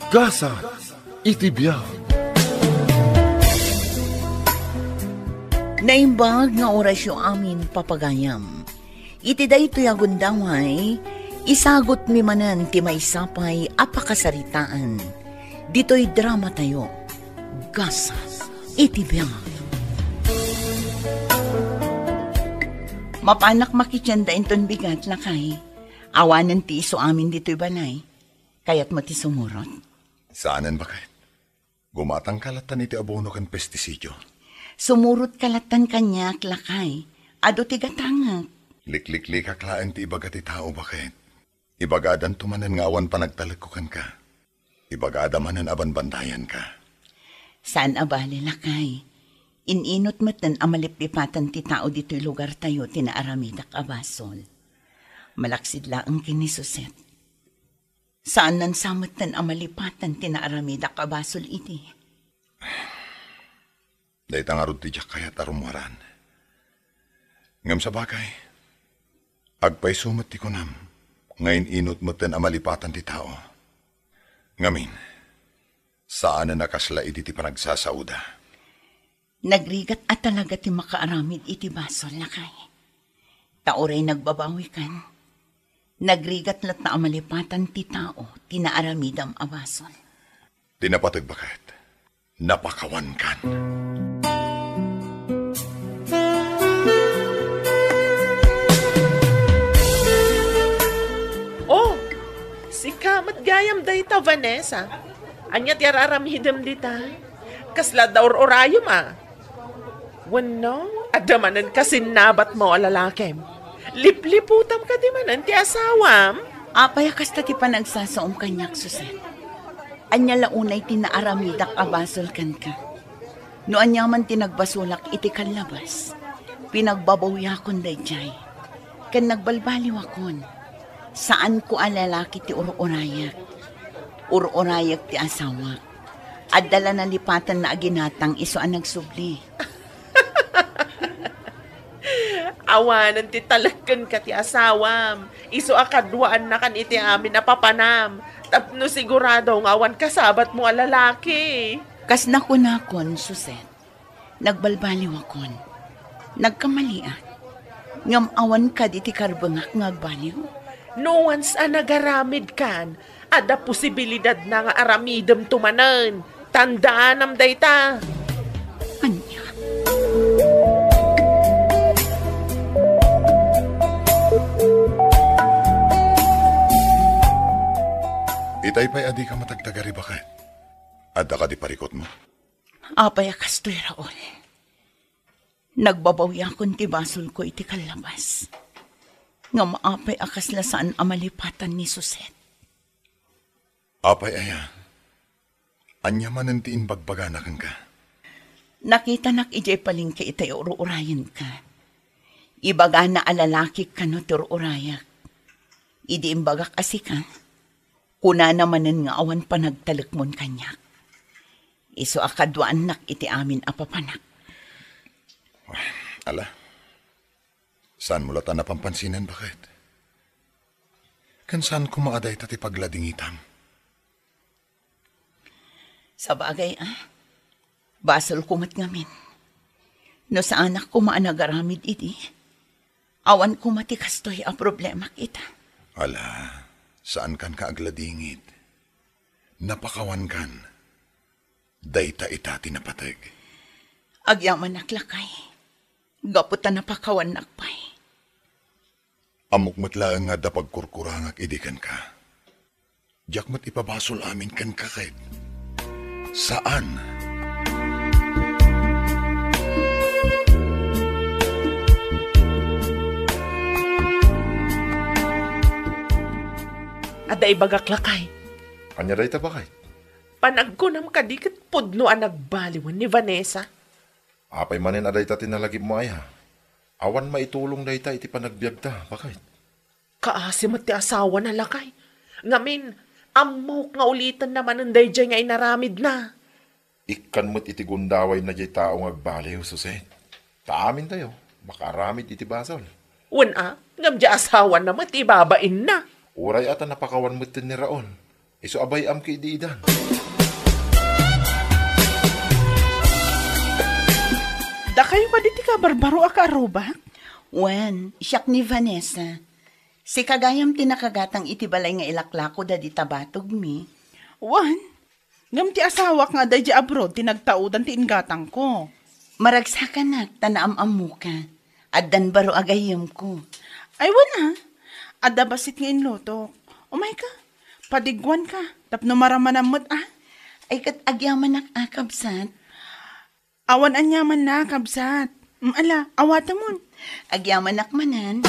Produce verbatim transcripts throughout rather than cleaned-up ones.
Gasat iti biag. Naimbag nga orasyo amin, papagayam. Iti daytoy a gundaway, isagutmi manen ti maysa pay a pakasaritaan. Ditoy dramatayo, Gasat iti biag. Mapanak makitienda inton bigat, lakay. Awanen ti isu amin ditoy balay. Kayatmo ti sumurot? Saanen, baket. Gumatangka lattan iti abono ken pestisidio. Sumurotka lattan kaniak, lakay. Adu ti gatangek. Likliklikak laeng ti ibaga ti tao, baket. Ibagadanto manen nga awan panagtalekko kenka. Ibagada manen a banbandayanka. Saan a bale, lakay. In-inut metten a maliplipatan ti tao ditoy lugartayo ti naaramidak a basol. Malaksid laeng ken ni Suset. Saan nansa metten a malipatan ti naaramidak a basol idi. Dayta ngarud ti diak kayat a rummuaran. Ngem sabagay, agpayso met ti kunam nga in-inut metten a malipatan ti tao. Ngamin, saanen a kasla idi ti panagsasaoda. Nagrigat a talaga ti makaaramid iti basol, lakay. Ta uray nagbabawikan, nagrigat latta a malipatan ti tao ti naaramidam a basol. Ti napateg, baket, napakawankan. Oh, sika met gayam dayta, Vanessa. Ania ti ar-aramidem dita? Kasla adda ur-urayem a? Wenno, adda manen kasinnabatmo a lalakem? Lipliputam kadi manen ti asawam? Apay a kasta ti panagsasaom kaniak, Suset? Ania la unay ti naaramidak a basol kenka? No aniaman ti nagbasolak iti kallabas, pinagbabawiakon daydiay, ken nagbaliwakon. Saanko a lalaki ti ur-urayek. Ur-urayek ti asawak. Adda la nalipatanna a ginatang isu a nagsubli. Awanen ti talek kenka ti asawam. Isu a kaduaannakan iti amin a papanam. Tapno sigurado nga awan kasabatmo a lalaki. Kas nakunakon, Suset. Nagbalbaliwakon. Nagkamaliak. Ngem awan kadi ti karbengak nga agbaliw? No once a nagaramidkan, adda posibilidadna nga aramidemto manen. Tandaanam dayta. Ania? Itay pay a dika matagtagari, baket. Adda kadi parikutmo? Apay a kastoy, Raul? Nagbabawiakon ti basolko iti kallabas. Ngem apay a kasla saan a malipatan ni Suset? Apay aya? Ania manen ti imbagbagana kenka? Nakitanak idiay palengke itay ur-urayenka. Ibagana a lalaki kano ti ur-urayak. Idi imbagak a sika, kunana manen nga awan panagtalekmon kaniak. Isu a kaduaannak iti amin a papanak. Ala, saanmo latta a napampansinan, baket? Ken saan koma a dayta ti pagladingitam? Sabagay a, basolko met ngamin. No saanak koma a nagaramid idi, awan koma ti kastoy a problemak ita. Ala, saankan nga agladingit. Napakawankan. Dayta ita ti napateg. Agyamanak, lakay. Gapu ta napakawannak pay. Ammok met laeng nga adda pagkurkurangak idi kenka. Diak met ipabasol amin kenka ket saan. Adda ibagak, lakay. Ania dayta, baket? Panagkunam kadi ket pudno a nagbaliwen ni Vanessa? Apay manen a dayta ti nalagipmo aya? Awan maitulong dayta iti panagbiagta, baket. Kaasi met ti asawana, lakay. Ngamin, ammok nga ulitenna manen daydiay nga inaramidna. Ikkan met iti gundawayna diay tao nga agbaliw, Suset. Ta amintayo, makaaramid iti basol. Wen a, ngem diay asawana met ti ibabainna. Uray a ta napakawan metten ni Raul. Isu a bay-am ket idi idan. Dakayo kadi ti kabarbaro a kaarrubak? Wen, siak ni Vanessa. Sika gayam ti nakagatang iti balay nga ilaklako dagiti tabatogmi. Wen, ngem ti asawak nga adda idiay abroad ti nagtaudan ti inggatangko. Maragsakanak ta naam-ammoka. Addan baro a gayyemko. Ay, wen a. Adda bassit nga inlutok. Umayka. Padigguanka. Tapno maramanam met a. Ay, ket agyamanak a, kabsat. Awan aniamanna, kabsat. Mm, ala, awatemon. Agyamanak manen.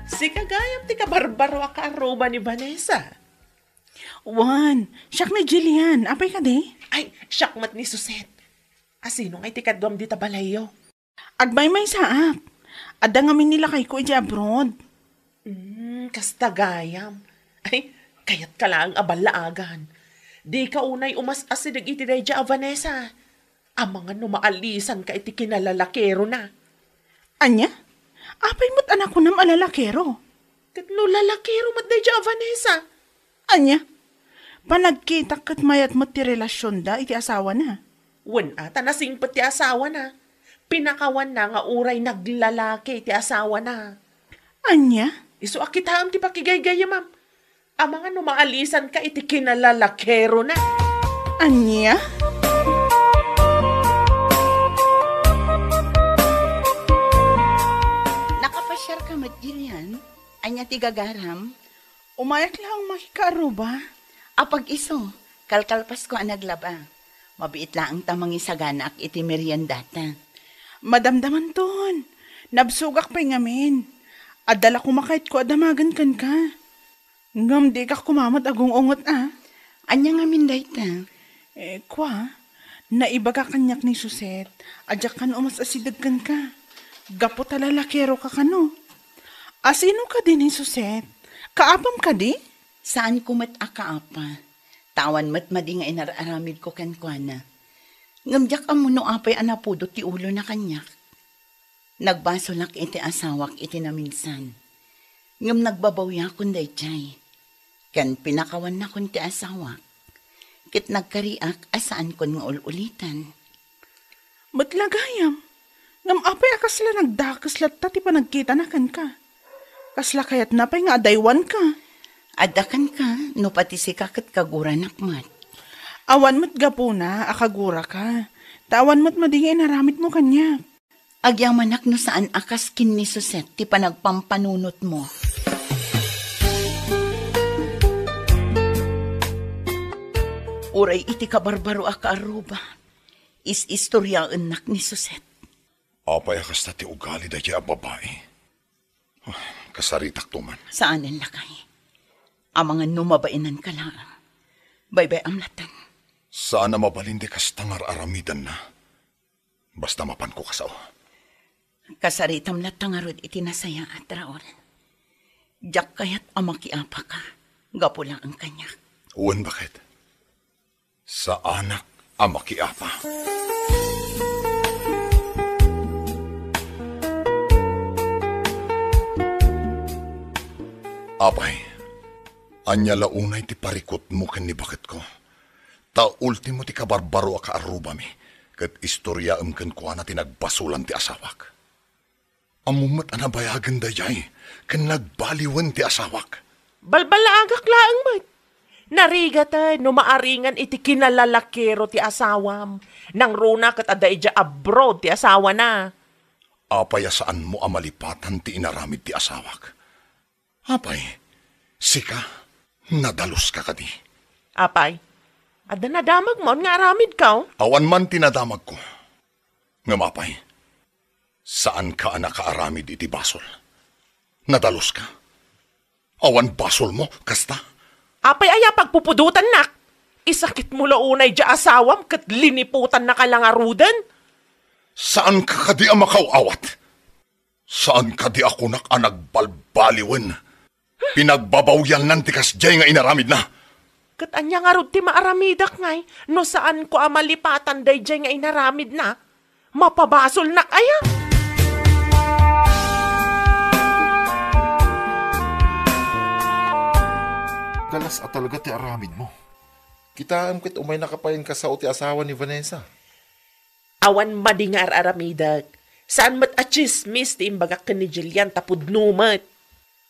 Sika gayam ti kabarbaro a kaarruba ni Vanessa. Wen, siak ni Jillian. Apay kadi? Ay, siak met ni Suset. Asino ngay ti kaduam dita balayyo? Agmaymaysaak. Adda ngamin ni lakayko idiay abroad. Hmm, kasta gayam. Ay, kayatka laeng a ballaagan. Dika unay umas-asideg iti daydiay a Vanessa. Amangan no maalisanka iti kinalalakerona. Ania? Apay met a nakunam a lalakero? Ket no lalakero met daydiay a Vanessa? Ania? Panagkitak ket mayat met ti relasionda iti asawana. Wen a, ta nasingpet ti asawana. Pinakawanna nga uray naglalaki ti asawana. Ania? Isu a kitaem ti pakigaygayyemam. Amangan no maalisanka iti kinalalakerona. Ania? Nakapasiarka met, Jillian? Ania ti gagaram? Umayak laeng makikaarruba. Apag-isu, kalkalpasko a naglaba. Mabiit laeng ta mangisaganaak iti meriendata. Madamdamanton, nabsogak pay ngamin. Adda la koma kayatko a damagen kenka. Ngem dika koma met agung-ungot a. Ania ngamin dayta? Eh, kua, naibaga kaniak ni Suset a diak kano umas-asideg kenka. Gapu ta lalakeroka kano. Asino kadi ni Suset? Kaapam kadi? Saanko met a kaapa. Ta awan met madi nga inar-aramidko kenkuana. Ngem diak ammo no apay a napudot ti ulona kaniak. Nagbasolak iti asawak iti naminsan. Ngem nagbabawiakon daydiay. Ken pinakawannakon ti asawak. Ket nagkariak a saankon nga ul-ulitan. Met la gayam, ngem apay a kasla nagdakes latta ti panagkitana kenka? Kasla kayatna pay nga adaywanka? Adda kenka, no pati sika ket kaguranak met. Awan met gapuna a kaguraka, ta awan met madi nga inaramidmo kaniak. Agyamanak no saan a kas ken ni Suset ti panagpampanunotmo. Uray iti kabarbaro a kaarruba, is-istoriaennak ni Suset. Apay a kasta ti ugali daydiay a babai? Ah, kasaritakto man. Saanen, lakay. Amangan no mabainanka laeng. Baybay-am latta. Saan a mabalin ti kasta nga ar-aramidanna. Basta mapanko kasao. Kasaritam latta ngarud iti nasayaat, Raul. Diak kayat a makiapaka gapu laeng kaniak. Wen, baket? Saanak a makiapa. Apay, ania la unay ti parikutmo ken ni baketko? Ta ultimo ti kabarbaro a kaarrubami, ket istoriaem kenkuana ti nagbasolan ti asawak. Ammom met a nabayagen daydiay, ken nagbaliwen ti asawak. Balbalaagak laeng met. Narigaten no maaringan iti kinalalakero ti asawam. Nangruna ket adda idiay abroad ti asawana. Apay a saanmo a malipatan ti inaramid ti asawak? Apay, sika, nadaluska kadi? Apay, adda nadamagmon nga aramidko? Awan man ti nadamagko. Ngem apay, saanka a nakaaramid iti basol? Nadaluska? Awan basolmo, kasta? Apay aya pagpupudotannak? Isakitmo la unay diay asawam ket liniputannaka la ngaruden? Saanka kadi a makaw-awat? Saan kadi a kunak a nagbalbaliwen? Pinagbabawiannan ti kasdiay nga inaramidna. Ket ania ngarud ti maaramidak ngay no saanko a malipatan daydiay nga inaramidna? Mapabasolnak aya? Galas a talaga ti aramidmo. Kitaem ket umaynaka pay kasao ti asawa ni Vanessa. Awan madi nga ar-aramidek. Saan met a tsismis ti imbagak ken ni Jillian ta pudno met.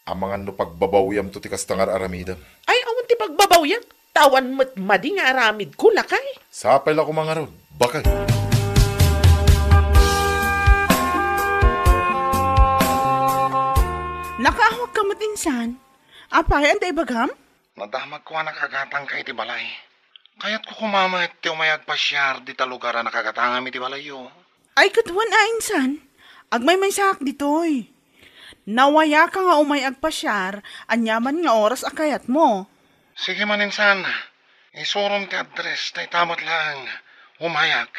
Amangan no pagbabawyamto ti kasta nga ar-aramidem. Ay, awan ti pagbabawyam. Ta awan met madi nga aramidko, lakay. Sapay la koma ngarud, bakay. Nakaawagka met insan? Apay, anda ibagam? Nadamagko a nakagatangka iti balay. Kayatko koma met ti umay agpasiar dita lugar a nakagatangam iti balayyo. Ay, ket wen a insan, agmaymaysaak ditoy. Nawayaka nga umay agpasiar, aniaman nga oras a kayatmo. Sige man insan, isurom ti address, ta ita met laeng umayak.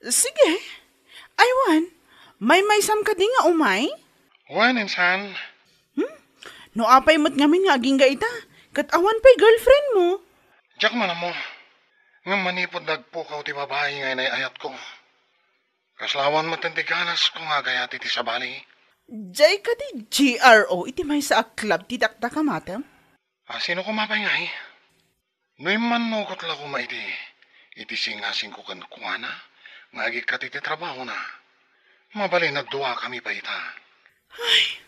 Sige. Ay, wen, maymaysam kadi nga umay? Wen, insan. Hmm? No apay met ngamin nga agingga ita, ket awan pay girlfriend mo? Diak man ammo. Ngem manipud nagpukaw ti babai nga inay-ayatko, kasla awan met ti ganasko nga agayat iti sabali. Diay kadi G R O iti maysa a club ti dakdakamatem? A, sino koma pay ngay? No immannugot la koma iti, iti singasingko kenkuana nga agikkat iti trabahona, mabalin a duakami pay ita. Ay,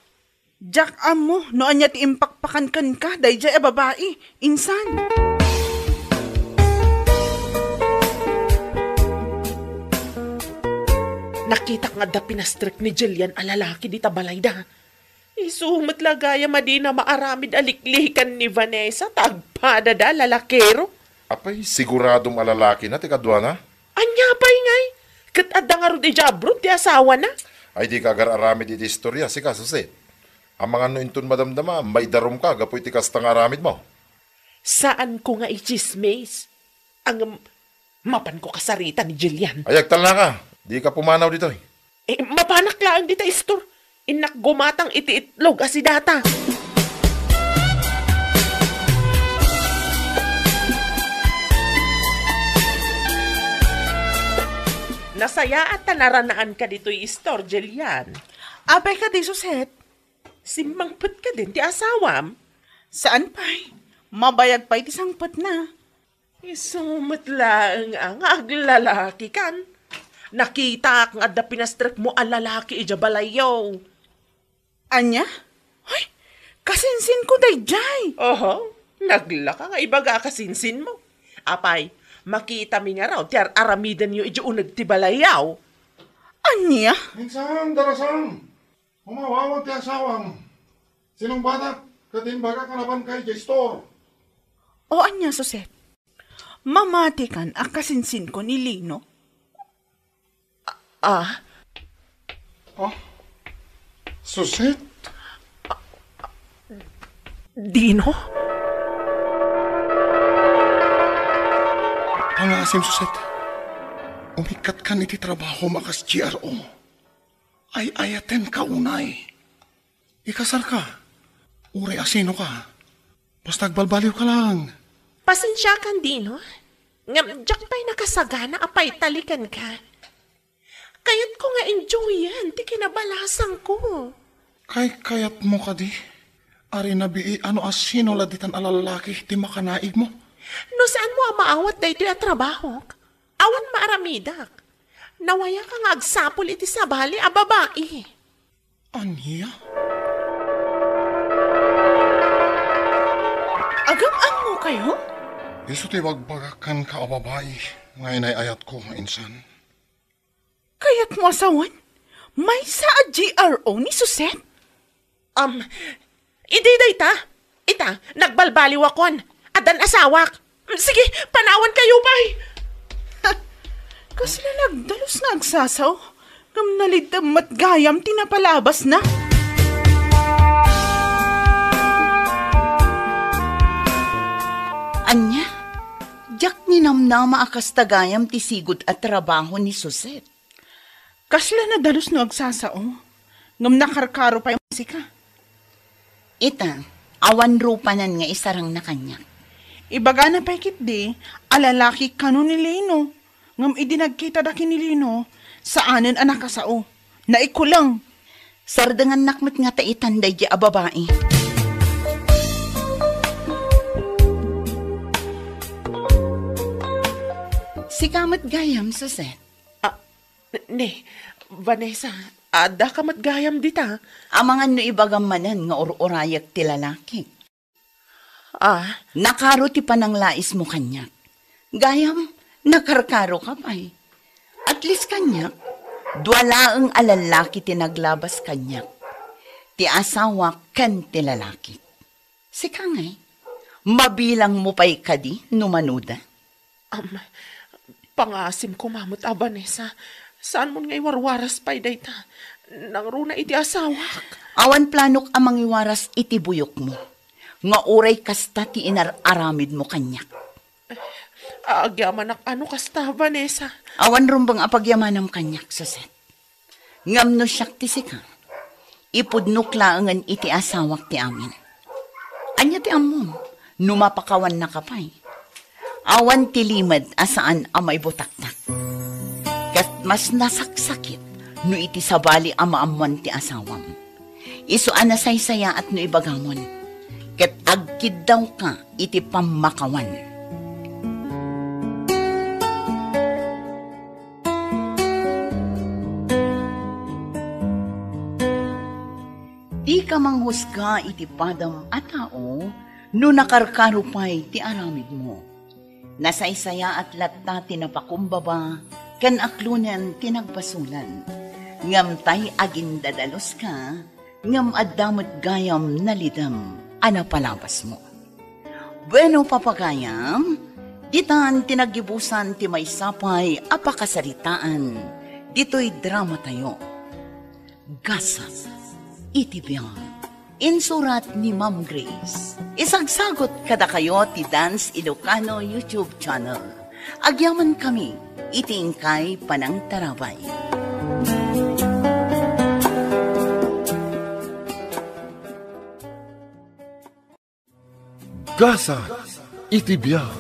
diak ammo no ania ti impakpakan kenka daydiay a babai, insan. Nakitak nga adda pinastrek ni Jillian a lalaki dita balayda. Isu met la gayam a dina maaramid a liklikan ni Vanessa ta agpadada a lalakero. Apay, siguradom a lalakina ti kaduana? Ania pay ngay? Ket adda ngarud idiay abroad ti asawana? Ay, dika agar-aramid iti istoria, sika, Susit. Amangan no inton madamdama, maidarumka gapu iti kasta nga aramidmo. Saanko nga itsismis. Ngem, mapanko kasarita ni Jillian. Ay, agtalnaka. Dika pumanaw ditoy. Eh, mapanak laeng dita istor. Innak gumatang iti itlog a sidata. Nasayaat ta naranaanka ditoy istor, Jillian. Apay kadi, Suset? Simmangpet kadin ti asawam? Saan pay. Mabayag pay ti sangpetna. Isu met laeng a nga aglalakikan. Nakitaak nga adda pinastrekmo a lalaki idiay balayyo. Ania? Ay, kasinsinko daydiay. Oho, naglaka nga ibaga a kasinsinmo. Apay, makitami ngarud ti ar-aramidenyo idiay uneg ti balayyo. Ania? Insan, darasam. Umawawag ti asawam. Sinungbatak ket imbagak a napanka idiay istor. O ania, Suset? Mamatikan a kasinsinko ni Lino? Ah? Ah? Suset? Dino? Pangaasim, Suset. Umikkatkan iti trabahom a kas G R O. Ay-ayatenka unay. Ikasarka. Uray asinoka. Basta agbalbaliwka lang. Pasensiakan, Dino. Ngem diak pay nakasagana a paitalikanka. Kayatko nga enjoyen ti kinabalasangko. Kaykayatmo kadi? Ari nabii a no asino la ditan a lallaki ti makanaigmo? No saanmo a maawat daytoy a trabahok, awan maaramidak. Nawayaka nga agsapul iti sabali a babai. Ania? Agam-ammokayo? Isu ti ibagbagak kenka a babai nga inay-ayatko, insan. Kayatmo a sawen? Maysa a G R O ni Suset? Um, idi dayta? Ita, nagbalbaliwakon. Addan asawak. Sige, panawankayo pay. Ha, kasla nagdalus nga agsasao, ngem naliddem met gayam ti napalabasna. Ania? Diak ninamnama a kasta gayam ti sigud a trabaho ni Suset. Kasla nadalus no agsasao, ngem nakarkaro pay sika. Ita, awan rupanan nga isarangna kaniak. Ibagana pay ketdi a lalaki kano ni Lino, ngem idi nagkitada ken ni Lino, Saanen a nakasao. Naikuleng. Sardengannak met ngata itan daydi a babai. Sika met gayam, Suset. Ah, ne, Vanessa, adda ka met gayam dita? Amangan no ibagam manen nga ur-urayek ti lalaki. Ah? Nakaro ti pananglaismo kaniak. Gayam, nakarkaro ka pay. At least kaniak, dua laeng a lallaki ti naglabas kaniak. Ti asawak ken ti lalaki. Sika ngay, mabilangmo pay kadi no manuda? Am, pangasim koma met a, Vanessa. Saanmon nga iwarwaras pay dayta. Nangruna iti asawak. Awan planok a mangiwaras iti buyokmo. Nga uray kasta ti inar-aramidmo kaniak. Agyamanak a no kasta, Vanessa. Awan rumbeng a pagyamanam kaniak, Suset. Ngem no siak ti sika, ipudnok laengen iti asawak ti amin. Ania ti ammom no mapakawannaka pay? Awan ti limed a saan a maibutaktak. Ket mas nasaksakit no iti sabali a maammoan ti asawam. Isu a nasaysayaat no ibagamon, ket agkiddawka iti pammakawan. Dika manghusga iti padam a tao no nakarkaro pay ti aramidmo. Nasaysayaat latta ti napakumbaba ken aklonen ti nagbasolan. Ngem tay agindadaluska, ngem adda met gayam nalidem a napalabasmo. Bueno, papagayam, ditan ti naggibusan ti maysa pay a pakasaritaan ditoy dramatayo. Gasat iti biag. Insurat ni Ma'am Grace. Isagsagot kadakayo ti Dance Ilocano YouTube channel. Agyamankami iti inkay panangtarabay. Gasat iti biag.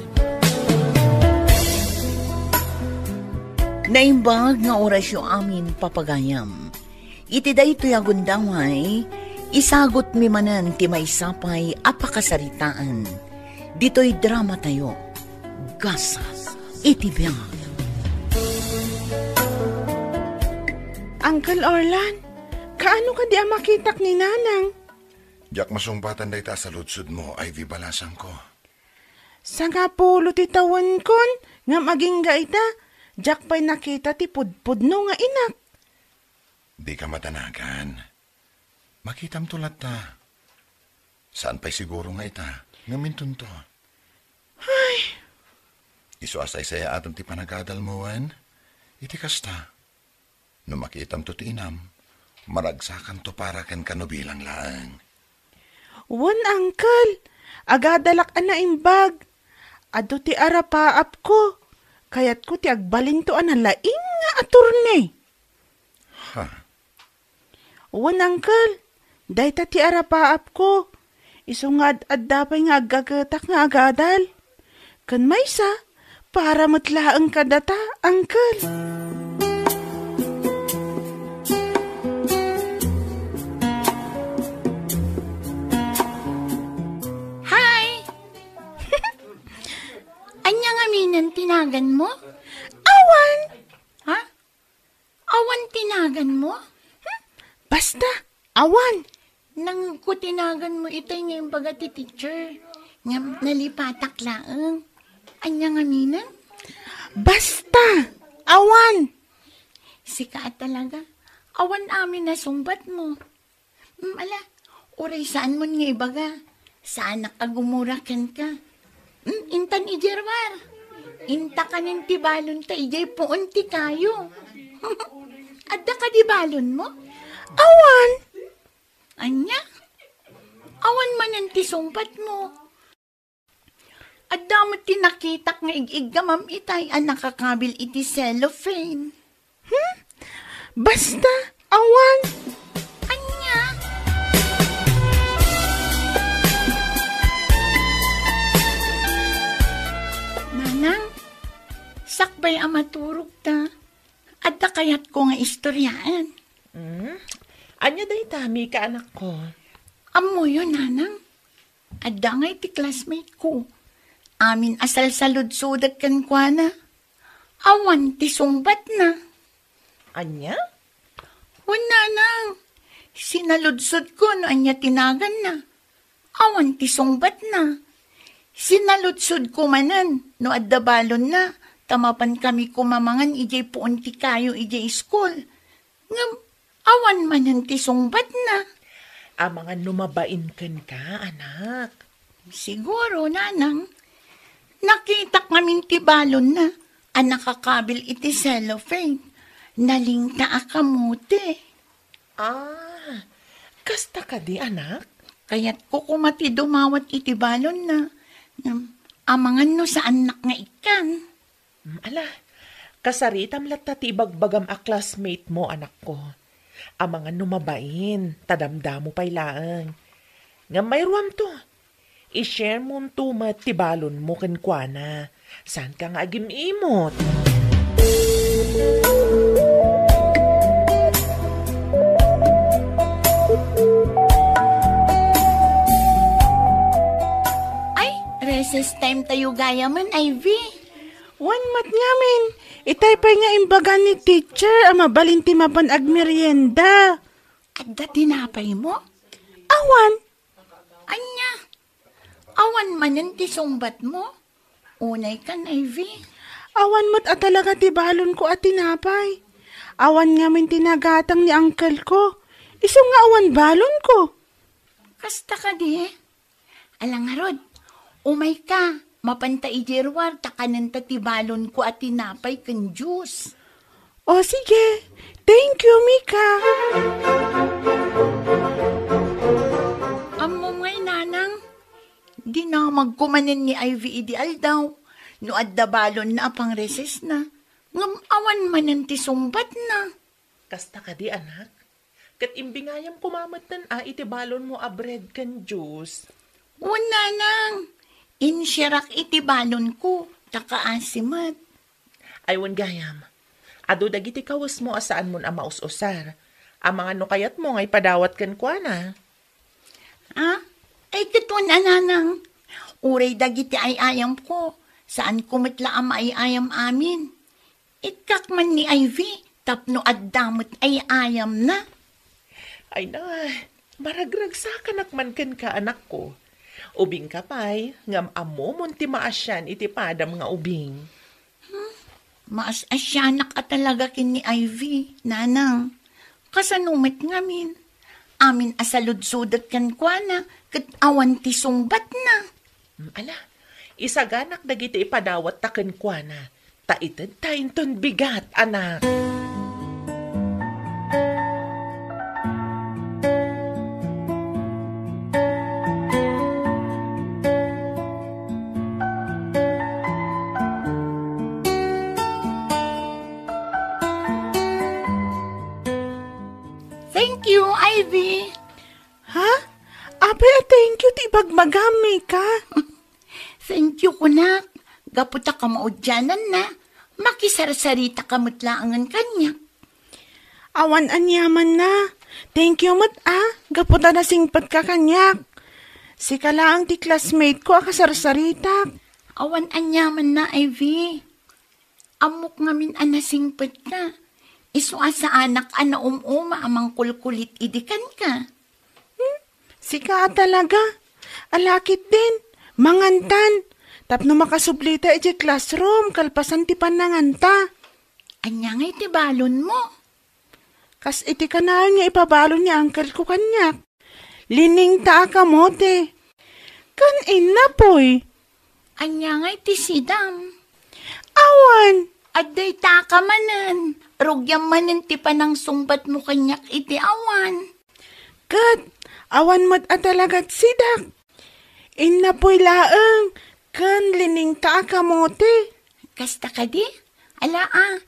Naimbag nga orasyo amin, papagayam. Iti daytoy a gundaway, isagutmi manen ti maysa pay a pakasaritaan ditoy dramatayo, Gasat iti biag. Uncle Orlan, kaano kadi a makitak ni Nanang? Diak masungbatan dayta a saludsodmo, Ivy, balasangko. Sangapulo ti tawenkon, ngem agingga ita, diak pay nakita ti pudpudno nga inak. Dika madanagan. Makitamto latta. Saan pay siguro nga ita, ngem intonto. Ay! Isu a saysayaatem ti panagadalmo, wen? Iti kasta, no makitamto ti inam, maragsakanto para kenka no bilang laeng. Wen, uncle, agadalak a naimbag. Adu ti arapaapko. Kayatko ti agbalinto a nalaing nga attorney. Ha? Wen, uncle, dayta ti arapaapko. Isu nga ad-adda pay nga aggagetak nga agadal. Ken maysa, para met laeng kadata, uncle. Hi! Ania ngaminen ti naganmo? Awan! Ha? Awan ti naganmo? Hmm? Basta, awan. Nangegko ti naganmo itay nga imbaga ti teacher. Ngem nalipatak laeng. Ania ngaminen? Basta, awan. Sika a talaga. Awan amin a sungbatmo. Mm, ala, uray saanmon nga ibaga. Saanak a gumura kenka. Mm, intan idiay ruar. Inta kanen ti balonta idiay puon ti kayo. Adda kadi balonmo? Awan. Ania? Awan manen ti sungbatmo. Adda met ti nakitak nga ig-iggamam itay a nakakabil iti cellophane. Hmm? Basta, awan. Ania? Nanang, sakbay a maturogta, adda kayatko nga istoryaen. Hmm? Ania dayta, Mika, anakko? Ammoyo, nanang. Adda ngay ti classmate ko. Amin a salsaludsodek kenkuana. Awan ti sungbatna. Ania? Wen, nanang. Sinaludsodko no ania ti naganna. Awan ti sungbatna. Sinaludsodko manen no adda balonna, ta mapankami koma mangan idiay puon ti kayo idiay iskul. Ngem awan manen ti sungbatna. Amangan no mabain kenka, anak. Siguro, nanang. Nakitak ngamin ti balonna a nakakabil iti cellophane. Nalingta a kamote. Ah, kasta kadi, anak? Kayatko koma ti dumawat iti balonna. Ngem amangan no saannak nga ikkan. Mm, ala, kasaritam latta ti ibagbagam a classmate mo, anakko. Amangan no mabain, ta damdamo pay laeng. Ngem mayruamto, i-share monto met ti balonmo kenkuana. Saanka nga agim-imot? Ay, recess time tayo gayamen, Ivy. Wen met ngamin, itay pay nga imbaga ni teacher a mabalin ti mapan agmerienda. Adda tinapaymo? Awan. Ania? Awan manen ti sungbatmo? Unay kan, Ivy. Awan met a talaga ti balonko a tinapay. Awan ngamin ti nagatang ni uncle ko. Isu nga awan balonko. Kasta kadi? Ala ngarud, umayka, mapanta idiay ruar ta kanenta ti balonko a tinapay ken juice. O, sige. Thank you, Mika. Ammom ngay, nanang, dinamagko manen ni Ivy idi aldaw no adda balonna a pangrecessna, ngem awan manen ti sungbatna. Kasta kadi, anak? Ket imbingayam koma metten a iti balonmo a bread ken juice. Wen, nanang, insiarak iti balonko, ta kaasi met. Ay, wen gayam, adu dagiti kawesmo a saanmon a maus-usar. Amangan no kayatmo nga ipadawat kenkuana. Ah? Ay, ket wen a, nanang. Uray dagiti ay-ayamko, saanko met la a maay-ayam amin. Ikkak man ni Ivy tapno adda met ay-ayamna. Ay na, maragragsakanak man kenka, anakko. Ubingka pay, ngem ammomon ti maasian iti padam nga ubing. Hmm, maas-asianak a talaga ken ni Ivy, nanang. Kasano met ngamin? Amin a saludsodek kenkuana ket awan ti sungbatna. Hmm, ala, isaganak dagiti ipadawatta kenkuana, ta itedta inton bigat, anak. Thank you, Ivy. Ha? Apay a thank you ti ibagbagam, Mika? Thank you, kunak. Gapu ta kamaudiananna, makisarsaritaka met laengen kaniak. Awan aniamanna. Thank you met a, gapu ta nasingpetka kaniak. Sika laeng ti classmate ko a kasarsaritak. Awan aniamanna, Ivy. Ammok ngamin a nasingpetka. Isu a saanak a naum-uma a mangkulkulit idi kenka. Hmm? Sika a talaga. Ala ketdin, mangantan. Tapno makasublita idiay classroom, kalpasan ti pannanganta. Ania ngay ti balonmo? Kas iti kanayon nga ipabalon ni uncle ko kaniak. Liningta a kamote. Ken innapoy. Ania ngay ti sidam? Awan. Adda itaka manen. Rugiam manen ti panangsungbatmo kaniak iti awan. Ket awan met a talagat sidak. Innapoy laeng ken liningta a kamote. Kasta kadi? Ala a,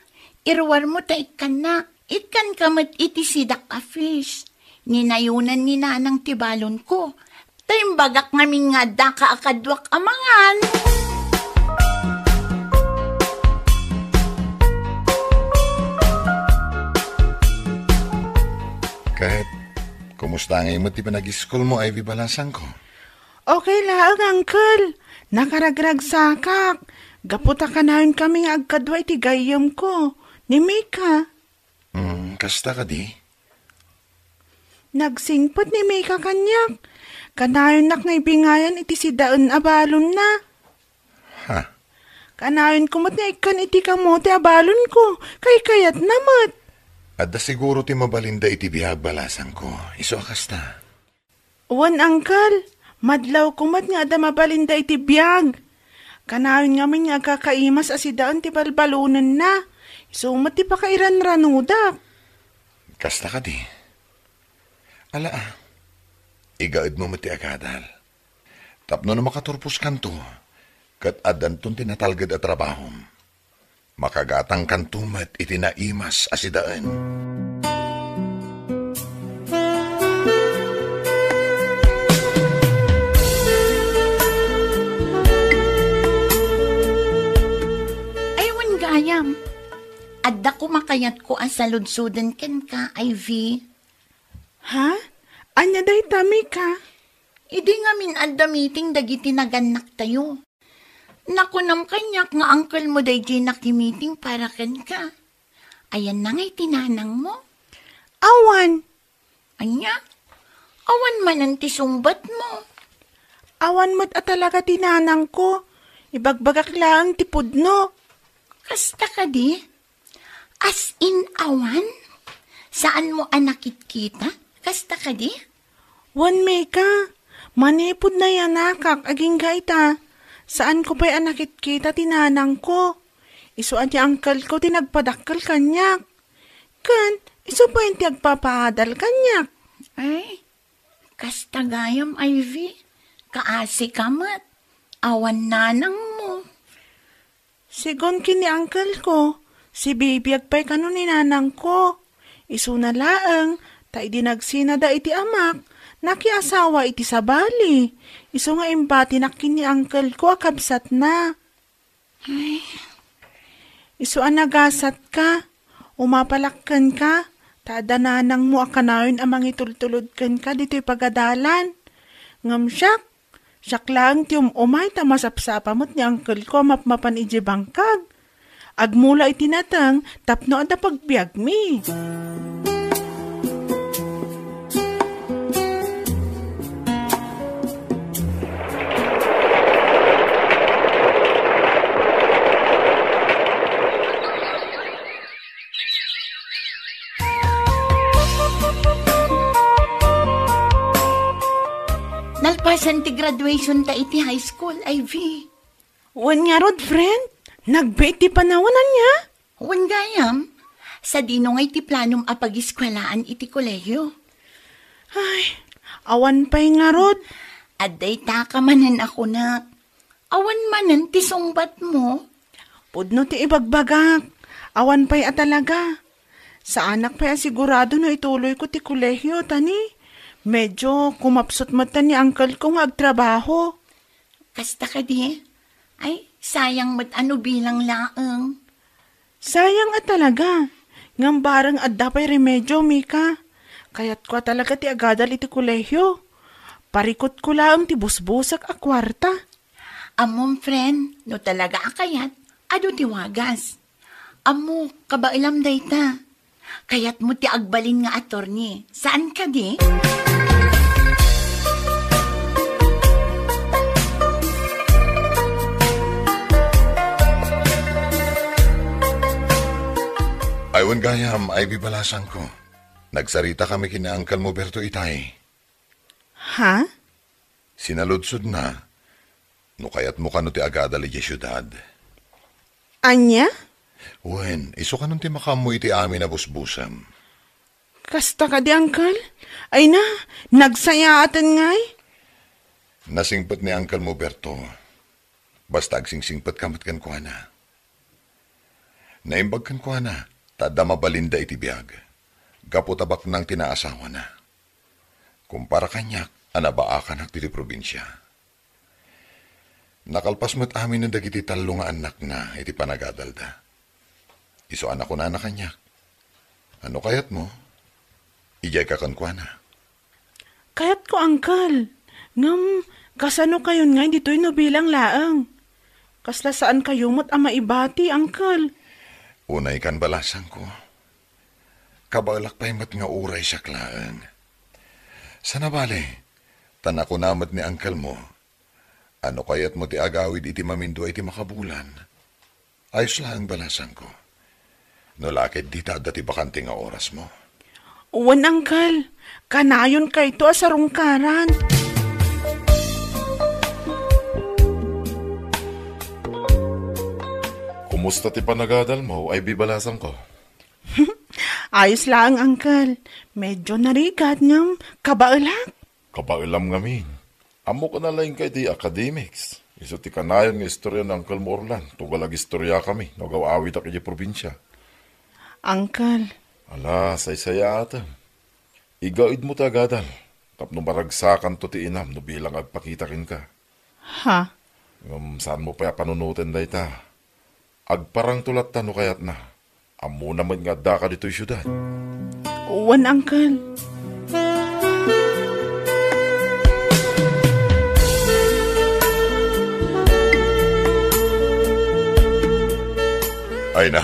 iruarmo ta ikkanna. Ikkanka met iti sidak a fish. Ninayonan ni nanang ti balonko. Ta imbagak ngamin nga addaka a kaduak a mangan. Ket, kumusta ngay met ti panag-iskolmo, Ivy balasangko? Okay laeng, Uncle. Nakaragragsakak. Gapu ta kanayon kami nga agkadua iti gayyemko, ni Mika. Hmm, kasta kadi? Nagsingpet ni Mika kaniak. Kanayonnak nga ibingayan iti sidaen a balonna. Ha? Kanayonko met nga ikkan iti kamote a balonko. Kaykayatna met. Adda siguro ti mabalinda iti biag, balasangko. Isu a kasta. Wen, Uncle. Madlawko met nga adda mabalinda iti biag. Kanayon ngamin nga agkakaimas a sidaen ti balbalonenna. Isu met ti pakairanranudak. Kasta kadi? Ala, a. Igaedmo met ti agadal. Tapno no makaturposkanto, ket addanton ti natalged a trabahom, makagatangkanto met iti naimas a sidaen. Ay, wen gayam. Adda koma kayatko a saludsoden kenka, Ivy. Ha? Ania dayta, Mika? Idi ngamin adda meeting dagiti nagannaktayo. Nakunam kaniak nga uncle mo daydiay nakimiting para kenka. Ayanna ngay ti nanangmo? Awan. Ania? Awan manen ti sungbatmo? Awan met a talaga ti nanangko. Ibagbagak laeng ti pudno. Kasta kadi? As in, awan? Saanmo a nakitkita? Kasta kadi? Wen, Mika, manipud nayanakak agingga ita, saanko pay a nakitkita ti nanangko. Isu a ni uncle-ko ti nagpadakkel kaniak. Ken, isu pay ti agpapaadal kaniak. Ay, kasta gayam, Ivy. Kaasika met. Awan nanangmo. Sigun ken ni uncle-ko, sibibiag pay kano ni nanangko. Isuna laeng, ta idi nagsinada iti amak, nakiasawa iti sabali. Isu nga imbatinak ken ni uncle-ko a kabsatna. Ay. Isu a nagasatka, umapalak kenka, ta adda nanangmo a kanayon a mangitultulod kenka ditoy pagadalan. Ngem siak, Siak laeng ti um-umay ta masapsapa met ni uncle-ko a mapmapan idiay bangkag. Agmula iti nateng tapno adda pagbiagmi. Nalpasen ti graduation ta iti high school, Ivy. Wen ngarud, friend, nagbiit ti panawen ania? Wen gayam, sadino ngay ti planom a pagiskuelaan iti kolehiyo? Ay, awan pay ngarud. Adda ita ka manen a kunak. Awan manen ti sungbatmo? Pudno ti ibagbagak. Awan pay a talaga. Saanak pay a sigurado no ituloyko ti kolehiyo, ta ni, medyo kumapsut met ta ni uncle-ko nga agtrabaho. Kasta kadi? Ay, sayang met a no bilang laeng. Sayang a talaga. Ngem bareng adda pay remedio, Mika. Kayatko a talaga ti agadal iti kolehiyo. Parikutko laeng ti busbusek a kuarta. Ammom, friend, no talaga a kayat, adu ti wagas. Ammo, kabaelam dayta. Kayatmo ti agbalin nga attorney. Saan kadi? Ay, wen gayam, Ivy balasangko. Nagsarita kami ken ni Uncle mo Berto itay. Ha? Sinaludsodna no kayatmo kano ti agadal idiay siudad. Ania? Wen, isu kanon ti makaammo iti amin a busbusem. Kasta kadi, Uncle? Ay na, nagsayaaten ngay? Nasingpet ni Uncle mo Berto. Basta agsingsingpetka met kenkuana. Naimbag kenkuana, ta adda mabalinda iti biag, gapu ta baknang ti naasawana. Kumpara kaniak a nabaakanak ditoy probinsia. Nakalpas met aminen dagiti tallo nga annakna iti panagadalda. Isu a nakunana kaniak, "Ano kayatmo?" Idiayka kenkuana. Kayatko, Uncle. Ngem, kasano kayon ngay ditoy no bilang laeng? Kasla saan kayo met a maibati, Uncle. Unay kan balasangko. Kabaelak pay met nga uray siak laeng. Sana bale, ta nakuna met ni uncle mo, ano kayat mo ti agawid iti mamindua iti makabulan? Ayos laeng balasangko. No la ket dita adda ti bakante nga oras mo. Wen, Uncle. Kanayon kayto a sarungkaran. Kumusta ti panagadal mo, Ivy balasangko? Ayos laeng, Uncle. Medyo narigat ngem kabaelak. Kabaelam ngamin. Ammok a nalaingka iti academics. Isu ti kanayon nga istorya ni Uncle mo Orlan, tugal agistorya kami no agaw-awidak iti probinsia. Uncle. Ala, saysayaatem. Igaedmo ti agadal, tapno maragsakanto ti inam no bilang agpakita kenka. Ha? Ngem saan mo pay a panunoten dayta. Agparangto latta no kayatna. Ammona met nga addaka ditoy siudad. Wen, Uncle. Ay na,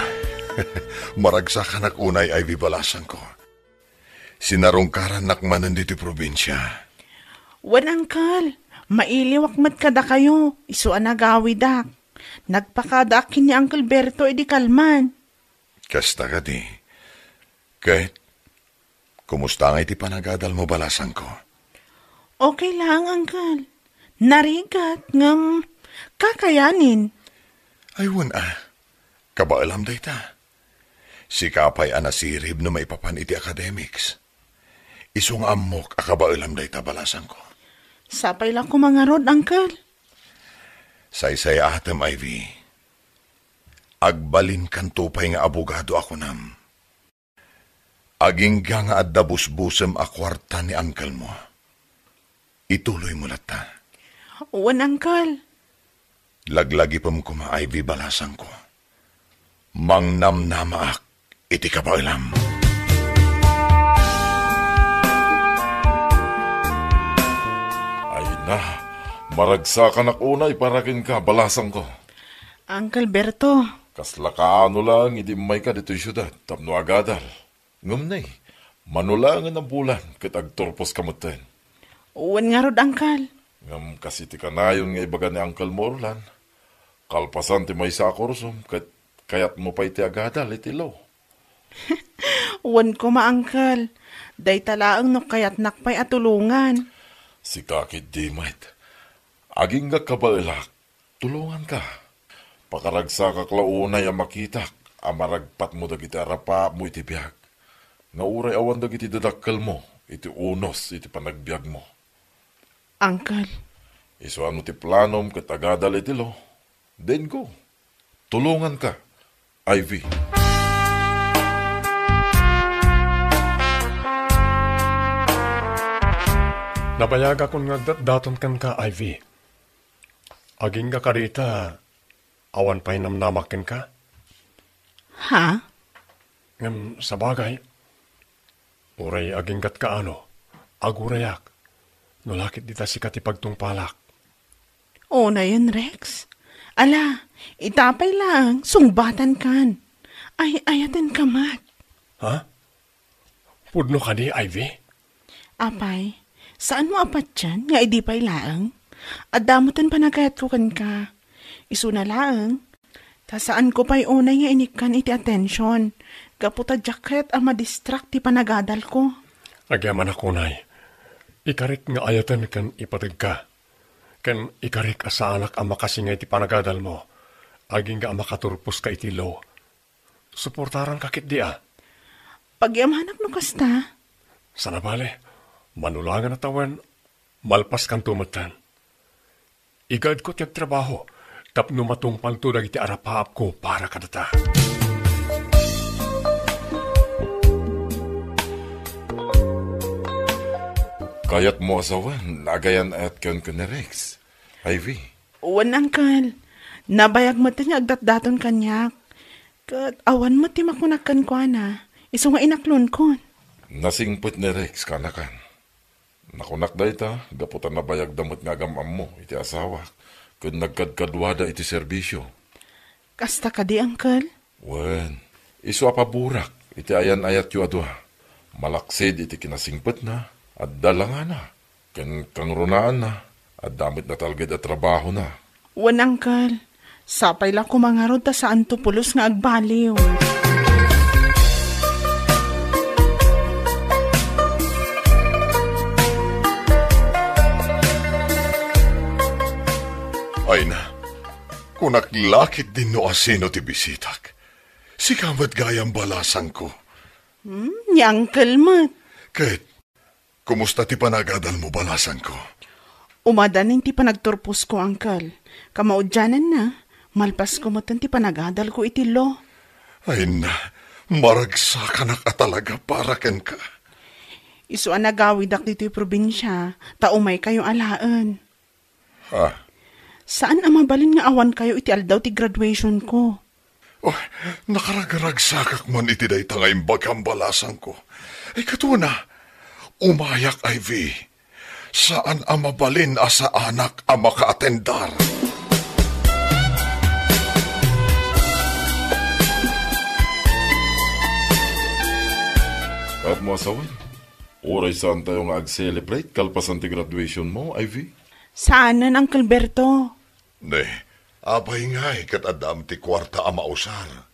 maragsakanak unay, Ivy balasangko. Sinarungkarannak manen ditoy probinsia. Wen, Uncle, mailiwak met kadakayo, isu a nagawidak. Nagpakadaak ken ni Uncle Berto idi kalman. Kasta kadi. Ket, kumusta ngay ti panagadal mo, balasangko? Okay laeng, Uncle. Narigat, ngem kakayanin. Ay, wen a. Kabaelam dayta. Sika pay a nasirib no maipapan iti academics. Isu nga ammok a kabaelam dayta, balasangko. Sapay la koma ngarud, Uncle. Saysayaatem, Ivy. Agbalinkanto pay nga abogado a kunam. Agingga nga adda busbusem a kuarta ni uncle mo. Ituloy mo latta. Wen, Uncle. Laglagipem koma, Ivy, balasangko. Mangnamnamaak iti kabaelam. Ay na, maragsakanak unay para kenka, balasangko. Uncle Berto. Kasla kaano laeng idi immayka ditoy siudad tapno agadal. Ngem nay, mano laengen a bulan ket agturposka metten. Wen ngarud, Uncle. Ngem kas iti kanayon nga ibaga ni Uncle mo Orlan, kalpasan ti maysa a kursom ket kayatmo pay ti agadal iti law. Wen koma, Uncle. Dayta laeng no kayatnak pay a tulongan. Sika ketdi met. Agingga kabaelak, tulonganka. Pakaragsakak la unay a makitak a maragpatmo dagiti arapaapmo iti biag, nga uray awan dagiti dadakkelmo iti unos iti panagbiagmo. Uncle. Isuano ti planom ket agadal iti law? Denko. Tulonganka, Ivy. Nabayagakon nga agdatdaton kenka, Ivy. Agingga kadi ita, awan pay namnamak kenka? Ha? Ngem sabagay, uray aginggat kaano, agurayak, no la ket dita sika ti pagtungpalak. Unayen, Rex. Ala, ita pay laeng, sungbatankan. Ay-ayatenka met. Ha? Pudno kadi, Ivy? Apay, saanmo a patien nga idi pay laeng? Adda metten panagayatko kenka. Isuna laeng, ta saanko pay unay nga inikkan iti atension, gapu ta diak kayat a madistrak ti panagadalko. Agyamanak unay, ikarik nga ayaten ken ipategka, ken ikarik a saanak a makasinga iti panagadalmo, agingga a makaturposka iti law. Suportaranka ketdi a. Pagyamanak no kasta. Sana bale, mano laengen a tawen, malpaskanto metten. Igaedko ti agtrabaho tapno matungpalto dagiti arapaapko para kadata. Kayatmo a sawen, agayan-ayat kenken ni Rex, Ivy? Wen, Uncle. Nabayag met nga agdatdaton kaniak. Ket awan met ti makunak kenkuana, isu nga inaklonkon. Nasingpet ni Rex kanakan. Nakunak dayta gapu ta nabayagda met nga agam-ammo iti asawak ken nagkadkaduada iti serbisio. Kasta kadi, Uncle? Wen, isu a paburak iti ayan-ayatyo a dua. Malaksid iti kinasingpetna, adda langana, ken kangrunaanna, adda met natalged a trabahona. Wen, Uncle. Sapay la koma ngarud ta saanto pulos nga agbaliw. Ay na, kunak la ketdin no asino ti bisitak. Sika met gayam, balasangko. Hmm, ni Uncle met. Ket, kumusta ti panagadalmo, balasangko? Umadanin ti panagturposko, Uncle. Kamaudiananna, malpasko metten ti panagadalko iti law. Ay na, maragsakanak a talaga para kenka. Isu a nagawidak ditoy probinsia, ta umaykayo alaen. Ha? Saan a mabalin nga awankayo iti aldaw ti graduationko. Oh, nakaragragsakak man iti dayta nga imbagam, balasangko. Ay, katuna, umayak, Ivy. Saan a mabalin a saanak a makaatendar. Kat mo asawan, uray saan tayo nga ag-celebrate kalpasan ti graduation mo, Ivy? Saanen, Uncle Berto. Ne, apay ngay ket addaam ti kuarta a mausar?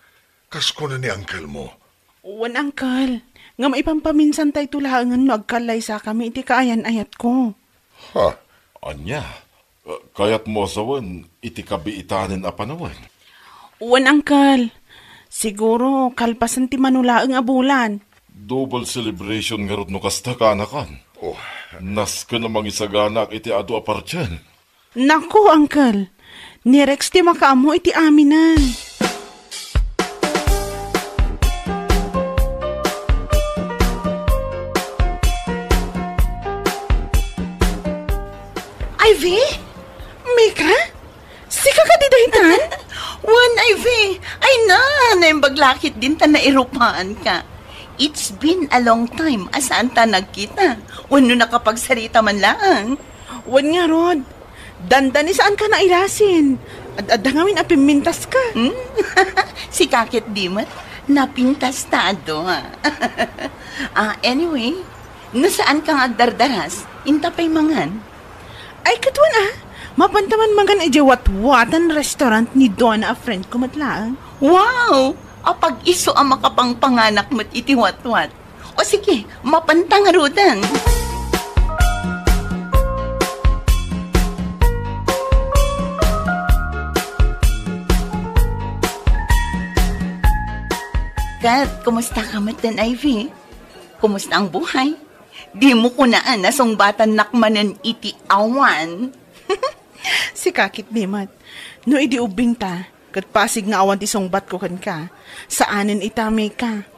Kas kuna ni uncle mo. Wen, uncle. Ngem ipampaminsantayto laengen no agkallaysakami iti kaayan-ayatko. Ha? Ania? Eh, kayatmo a sawen iti kabiitanen a panawen? Wen, uncle. Siguro, kalpasan ti mano laeng a bulan. Double celebration ngarud no kasta, kaanakan. Oh. Nasken a mangisaganak iti adu a partian. Naku, uncle. Ni Rex ti makaammo iti aminen. Ivy? Mika? Sika kadi daytan? Wen, Ivy. Ay na, naimbag la ketdin ta nairupaanka. It's been a long time a saanta nagkita. Wenno nakapagsarita man laeng. Wen ngarud, dandani saanka nailasin. Ad-adda ngamin a pimmintaska. Hmm? Sika ketdi met, napintasta adu. Ah, anyway, no saanka nga agdardaras, inta pay mangan. Ay, ket wen a, mapanta man mangan idiay Watwatan restaurant ni Donna a friendko met laeng. Wow! Apag-isu a makapangpanganak met iti Watwat. O sige, mapanta ngaruden. Ket, kumusta ka met, Ivy? Kumusta ang buhay? Dimo kunaan a sungbatannak manen iti awan? Sika ketdi met. No idi ubbingta, ket pasig nga awan ti sungbatko kenka, saanen ita, Mika.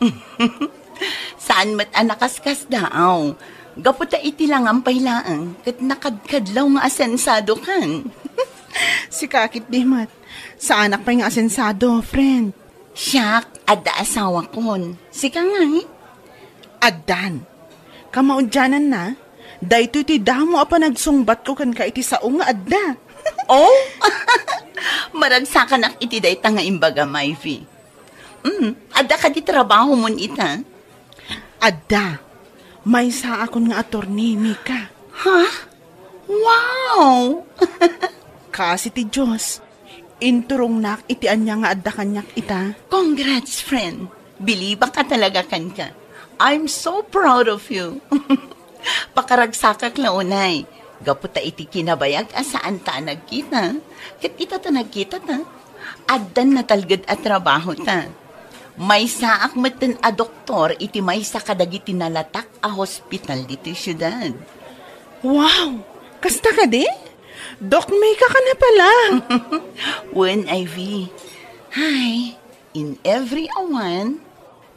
Saan met a nakaskasdaaw. Gapu ta iti langam pay laeng, ket nakadkadlaw nga asensadokan. Sika ketdi met. Saanak pay nga asensado, friend. Siak, adda asawakon. Sika ngay? Addan. Kamaudiananna, daytoy ti damo a panagsungbatko kenka iti sao nga adda. Oh? Maragsakanak iti dayta nga imbagam, Ivy. Mm, adda kadi trabahomon ita? Adda. Maysaakon nga attorney, Mika. Ha? Wow! Kaasi ti Dios, inturongnak iti ania nga adda kaniak ita. Congrats, friend. Bilibak a talaga kenka. I'm so proud of you. Pakaragsakak la unay. Gapu ta iti kinabayag a saanta a nagkita, ket ita ta nagkita ta, addan natalged a trabahota. Maysaak metten a doktor iti maysa kadagiti nalatak a hospital ditoy siudad. Wow! Kasta kadi? Doc May ka kana pala? Wen, Ivy. Hi, in every awan,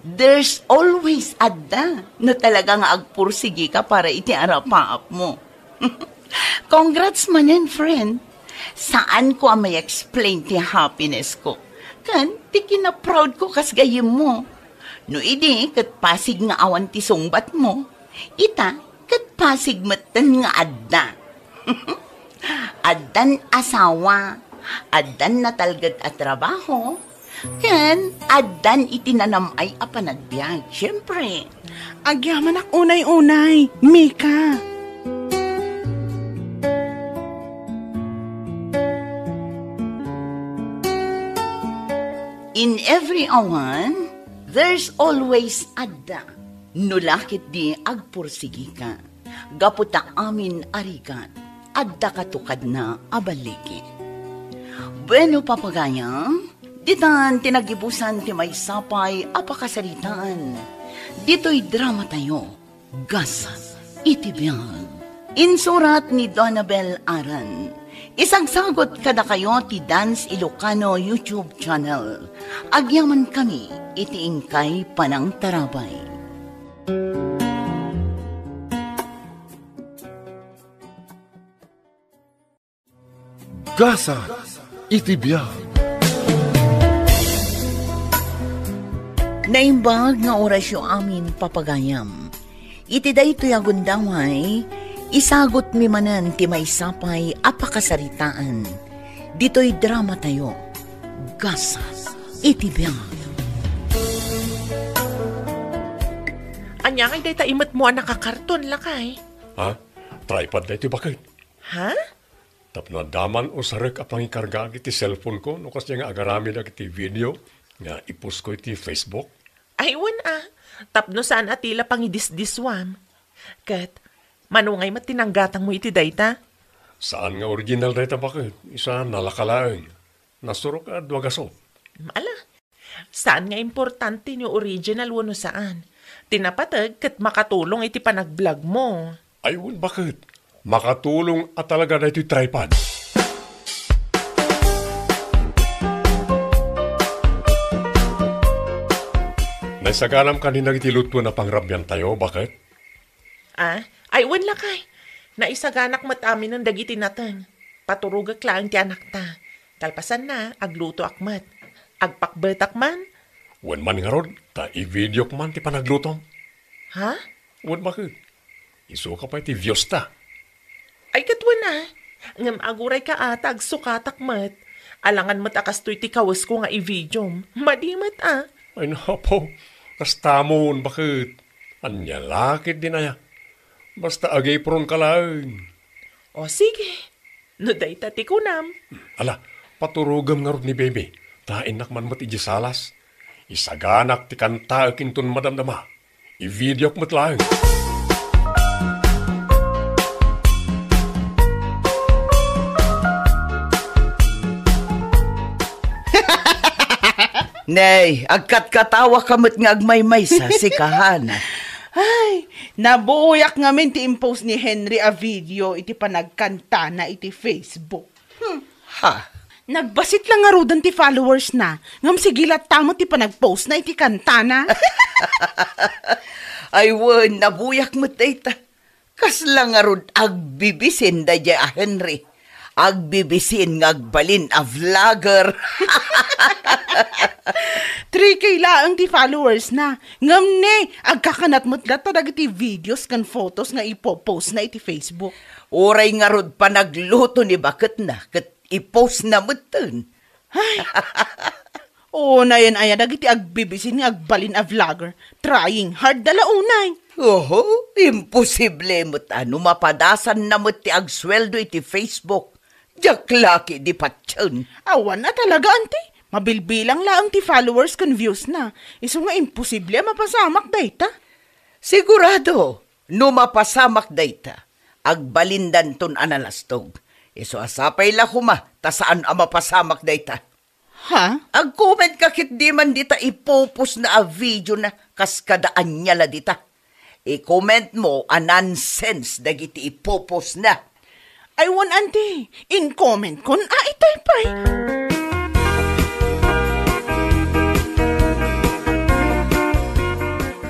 there's always adda no talaga nga agpursigi ka para iti arapaap mo. Congrats manen, friend. Saan ko a may-explain ti happiness ko. Kan, ti kinaproud ko kas gayem mo. No idi ket pasig nga awan ti sungbatmo, ita ket pasig metten nga adda. Addan asawa, addan natalged a trabaho, ken addan iti nanam-ay a panagbiag. Siempre, agyamanak unay-unay, Mika. In every awan, there's always adda. No la ketdi agpursigika, gapu ta amin a rigat, adda katukadna a balligi. Bueno, papagayam, ditan ti nagibusan ti maysa pay a pakasaritaan. Ditoy dramatayo, Gasat iti biag. Insurat ni Donabel Aran. Isagsagot kadakayo ti Dance Ilocano YouTube channel. Agyamankami iti inkay panangtarabay. Gasat iti biag. Naimbag nga orasyo amin, papagayam. Iti daytoy a gundaway, isagutmi manen ti maysa pay a pakasaritaan. Ditoy dramatayo, Gasat iti biag. Ania ngay dayta imetmo a nakakarton, lakay? Ha? Tripod daytoy, baket. Ha? Tapno adda man usarek a pangikargaak iti cellphone ko no kasdiay nga agaramid dagiti video nga i-post ko iti Facebook. Ay, wen a, tapno saan a ti la pangidisdiswam. Ket, mano ngay met ti nanggatangmo iti dayta? Saan nga original dayta, baket. Isu a nalaka laeng. Nasurok a dua gasop. Ala, saan nga importante no original wenno saan. Ti napateg ket makatulong iti panagblogmo. Ay, wen, baket. Makatulong a talaga daytoy tripod. Naisaganam kanin dagiti lutoen a pangrabiantayo, baket? Ah, ay, wen, lakay. Naisaganak met aminen dagiti nateng. Paturogek laeng ti anakta. Kalpasanna, aglutoak met. Agpakbetak man. Wen man ngarud, ta i-videok man ti panaglutom. Ha? Wen, baket. Isuka pay ti views ta. Ay, ket wen a. Ngem agurayka a ta agsukatak met. Alangan met a kastoy ti kawesko nga i-videom. Madi met a. Ay, napo. Kastamon, baket. Ania la ketdin aya? Basta agipronka laeng. O, sige. No dayta ti kunam. Ala, paturogem ngarud ni Bebe. Ta innak man met idiay salas. Isaganak ti kantaek inton madamdama. I-videok met laeng. Nay, agkatkatawaka met nga agmaymaysa, sika, Hana. Ay, nabuyak ngamin ti impost ni Henry a video iti panagkantana iti Facebook. Hmm. Ha? Nagbasit la ngaruden ti followers na, ngem sige latta met ti panagpost na iti kantana. Ay wen, nabuyak met dayta. Kasla ngarud agbibisin daydiay a Henry. Agbibisin nga agbalin a vlogger. Three K laeng ti followers na. Ngem ne, agkakanat met latta dagiti videos ken photos nga ipopost na iti Facebook. Uray ngarud panagluto ni baketna ket i-post na metten. Ay! Unayen aya dagiti agbibisin nga agbalin a vlogger. Trying hard da la unay. Oho, imposible met a no mapadasan na met ti agsueldo iti Facebook. Diak la ketdi patien. Awan a talaga, anti. Mabilbilang laeng ti followers ken views na. Isu nga imposible a mapasamak dayta. Sigurado, no mapasamak dayta, agbalindanton a nalastog. Isu a sapay la koma ta saan a mapasamak dayta. Ha? Agcomment ka ketdi man dita ipopost na a video na kas kada ania la dita. I-comment mo a nonsense dagiti ipopost na. Ay wen, anti, in-comment kon a itay pay.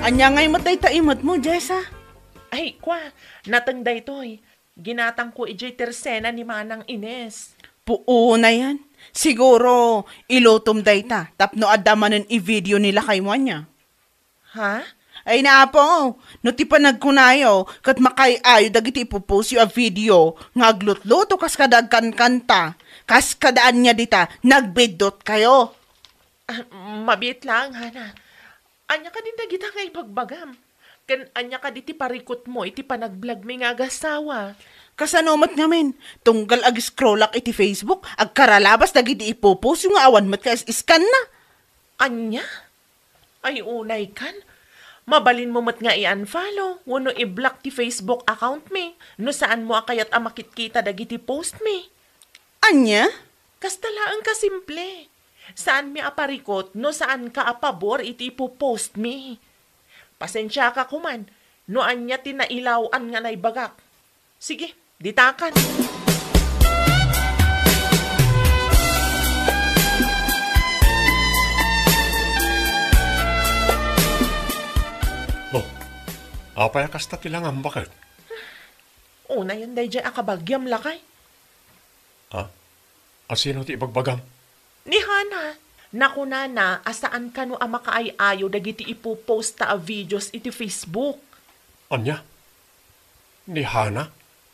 Ania ngay met dayta imet mo, Jessa? Ay, kwa, nateng daytoy. Ginatangko idiay tersena ni Manang Ines. Puunayan. Siguro, ilutom dayta tapno adda manen i-video ni lakay mo ania. Ha? Ay, Apo, no ti panagkunayo, ket makaay-ayo dagiti ipopost yo a video nga aglutluto kas kada agkankanta, kas kada ania dita, nagbiddut kayo. Ah, mabiit laeng, Hana. Ania kadin dagita nga ibagbagam? Ken ania kadi ti parikutmo iti panagblagmi nga agasawa? Kasano met ngamin? Tunggal ag-scrollak iti Facebook, agkaralabas dagiti ipopost yo nga awan met ka is-iskanna. Ania? Ay, unay kan. Mabalinmo met nga i-unfollow wenno i-block ti Facebook account mi no saanmo a kayat a makitkita dagiti post mi. Ania? Kasta laeng ka simple. Saanmi a parikut no saanka a pabor iti ipopost mi. Pasensiaka koman no ania ti nailaw-an nga naibagak. Sige, ditakan. Oh, apay a kasta ti langam, baket? Unayen daydiay a kabagiam, lakay. Ha? Asino ti ibagbagam? Ni Hana. Nakunana a saan kano a makaay-ayo dagiti ipopost ta a videos iti Facebook. Ania? Ni Hana?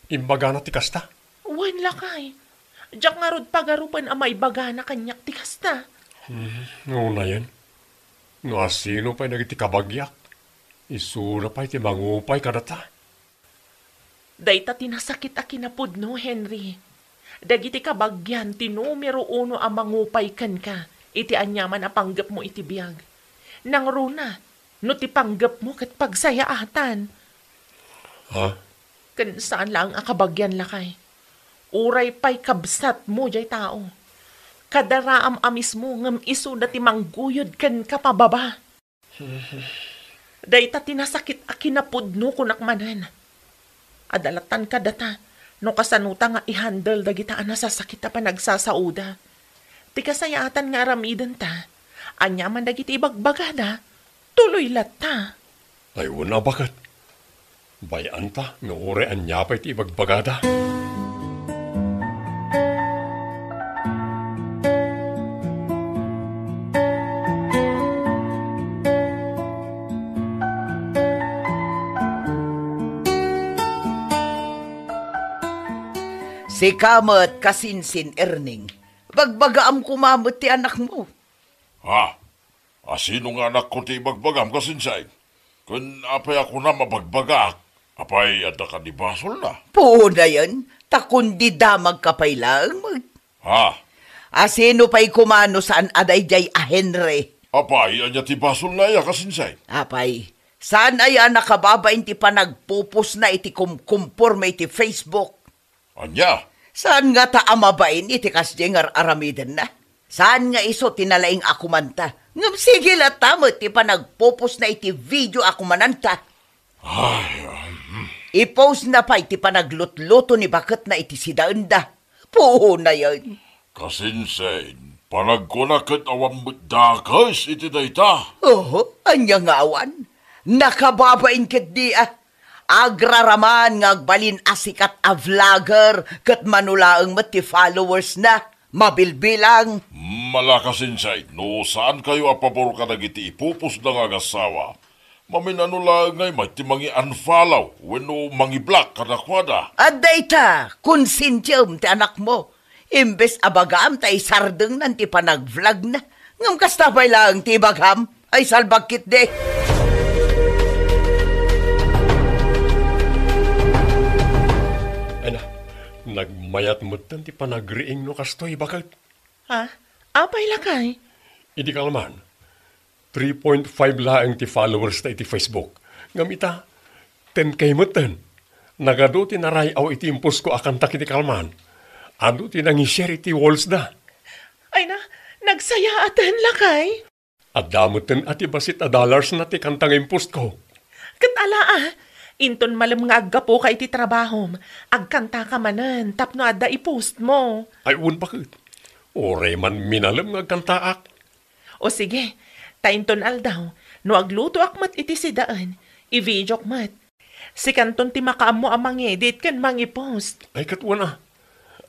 Imbagana ti kasta? Wen, lakay. Diak ngarud pagarupen a maibagana kaniak ti kasta. Hmm, unayen. No asino pay dagiti kabagiak, isuna pay ti mangupay kadata. Dayta ti nasakit a kinapudno, Henry. Dagiti kabagian ti numero uno a mangupay kenka iti aniaman a panggepmo iti biag. Nangruna, no ti panggepmo ket pagsayaatan. Ha? Ken saan laeng a kabagian, lakay. Uray pay kabsatmo diay tao. Kadaraam a mismo ngem isuda ti mangguyod kenka pababa. Dayta ti nasakit a kinapudno, kunak manen. Adda lattan kadata no kasanota nga i-handle dagita a nasasakit a panagsasaoda. Ti kasayaatan nga aramidenta, aniaman dagiti ibagbagada, tuloy latta. Ay, wen a, baket. Bay-anta no uray ania pay ti ibagbagada. Sika met, kasinsin, Erning, bagbagaam koma met ti anakmo. Ha? Asino nga anakko ti ibagbagam, kasinsin? Ken apay a kunam a bagbagaak? Apay, adda kadi basolna? Puonayen, ta kundi damagka pay laeng met. Ha? Asino pay koma no saan a daydiay a Henry? Apay, ania ti basolna aya, kasinsin? Apay, saan aya a nakababain ti panagpupusna iti kumkumporme iti Facebook? Ania? Saan ngata a mabain iti kasdiay nga ar-aramidenna? Saan nga isu ti nalaing a kumanta? Ngem sige latta met ti panagpupusna iti video a kumananta. Ay, um. I-postna pay ti panaglutluto ni baketna iti sidaenda. Puonayen. Kasinsin, panagkuana ket awan met dakes iti dayta. Oho, ania nga awan? Nakababain ketdi a. Agraraman nga agbalin a sikat a vlogger ket mano laeng met ti followersna. Mabilbilang. Mala, kasinsin, no saankayo a pabor kadagiti ipupusda nga agasawa, maminano laeng ngay met ti mangi-unfollow wenno mangi-block kadakuada. Adda ita, konsentiem ti anakmo. Imbes a bagam ta isardengnan ti panag-vlogna, ngem kasta pay laeng ti ibagam. Ay, salbag ketdi. Ay na, nagmayat metten ti panagriing no kastoy, baket. Ha? Apay, lakay? Idi kalman, three point five laeng ti followers ta iti Facebook. Ngem ita, ten K metten. Nagadu ti naray-aw iti imposko a kantak iti kalman. Adu ti nangi-share iti walls da. Ay na, nagsayaaten, lakay. Adda metten a ti bassit a dollars na ti kanta nga imposko. Ket ala a, inton malem nga aggapuka iti trabahom, agkantaka manen tapno adda i-post mo. Ay, wen, baket. Uray man minalem nga agkantaak. O sige, ta inton aldaw, no aglutoak met iti sidaen, i-videok met. Sikanton ti makaammo a mangedit ken mangipost. Ay, ket wen a.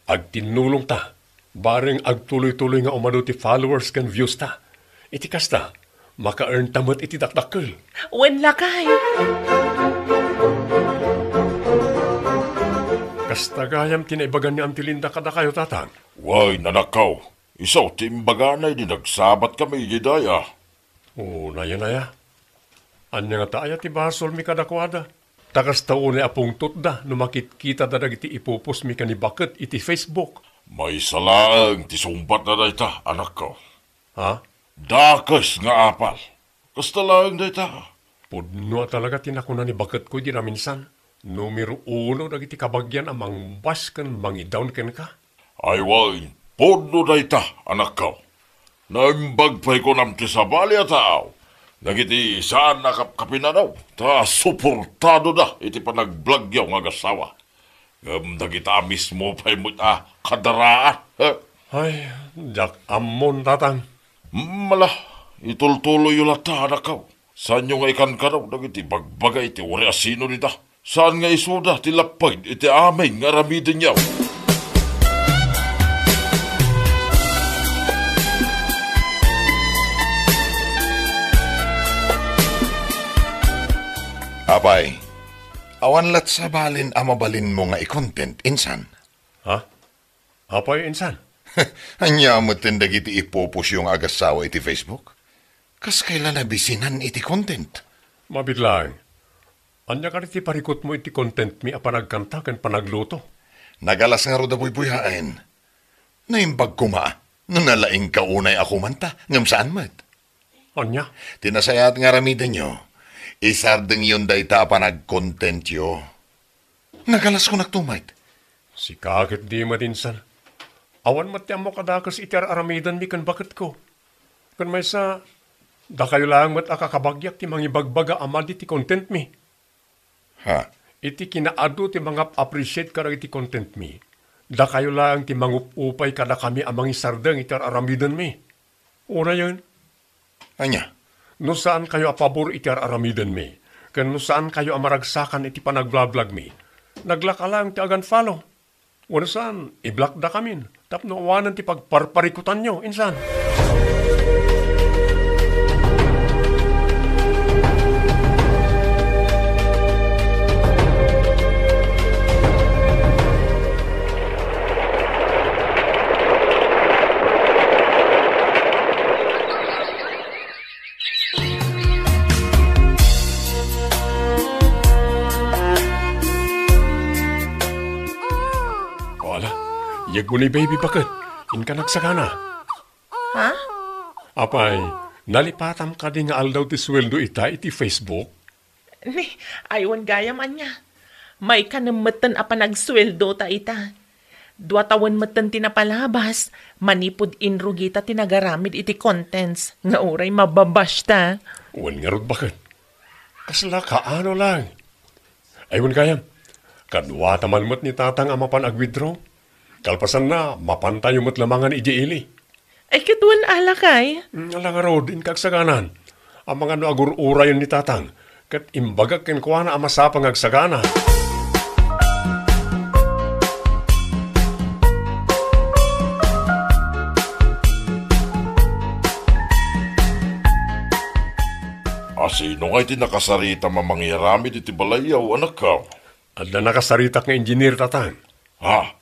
Agtinnulongta, bareng agtuloy-tuloy nga umadu ti followers ken views ta. Iti kasta, Maka-earn ta met iti dakdakkel. Wen, lakay. Kasta gayam ti naibagan ni Auntie Linda kadakayo, Tatang? Wen, anakko. Isu ti imbagana idi nagsabatkami idiay daya. O, nayon aya. Ania ngata aya ti basolmi kadakuada? Ta kasta unay a pungtotda no makitkitada dagiti ipupusmi ken ni baket iti Facebook. Maysa laeng ti sungbatna dayta, anakko. Ha? Dakes nga apal. Kasta laeng dayta. Pudno a talaga ti nakuna ni baketko idi naminsan. Numero uno dagiti kabagian a mangbas ken mangidawn kenka. Ay wen, pudno dayta, anakko. Naimbag pay kunam ti sabali a tao dagiti saan a kapkapinanaw, ta suportadoda iti panagblogyo nga agassawa. Ngem dagita a mismo pay met a kadaraan, he? Ay, diak ammon, Tatang. Mala, itultuloyyo latta, anakko. Saanyo nga ikankanaw dagiti bagbaga iti uray a sino dita. Saan nga isuda ti lapped iti amin nga aramidenyo. Apay, awan lat sabalin a mabalinmo nga i-content, insan? Ha? Apay, insan? Ania met dagiti ipupusyo nga agassawa iti Facebook? Kas kayla nabisinan iti content? Mabiit laeng. Ania kadi ti parikutmo iti contentmi a panagkanta ken panagluto? Nagalas ngarud a buybuyaen. Naimbag koma no nalaingka unay a kumanta, ngem saan met. Ania? Ti nasayaat nga aramidenyo, isardengyon dayta a panagcontentyo. Nagalas kunak tumayt. Sika ket di met, insan. Awan met ti ammok a dakes iti ar-aramidenmi ken baketko. Ken maysa, dakayo laeng met a kakabagiak ti mangibagbaga a madi ti contentmi. Ha? Iti kinaadu ti mangap-appreciate kadagiti contentmi, dakayo laeng ti mangup-upay kadakami a mangisardeng iti ar-aramidenmi. Unayen, Ania? No saankayo a pabor iti ar-aramidenmi, ken no saankayo a maragsakan iti panagblablaagmi, naglaka laeng ti agan-follow. Wenno saan, i-blockdakamin tapno awanen ti pagparparikutanyo, insan. Ala, yegmo ni baby baket. Inka nagsagana. Ha? Apay, nalipatam kadi nga aldaw ti sueldo ita iti Facebook? Ni, ay wen gayam ania. Maikanem metten a panagsueldo ta ita. Dua tawen metten ti napalabas, manipud inrugita ti nagaramid iti contents nga uray mababash ta. Wen ngarud baket. Kasla kaano lang. Ay wen gayam. Kaduata man met ni Tatang a mapan ag-withdraw. Kalpasanna, mapantayo met lamangan idiay ili. Ay, ket wen a lakay? Mm, ala ngarud, inka agsaganan. Amangan no agur-urayen ni Tatang, ket imbagak kenkuana a masapa nga agsagana. A sino ngay ti nakasaritam a mangiaramid iti balayyo, anakko? Adda nakasaritak nga engineer, Tatang. Ha?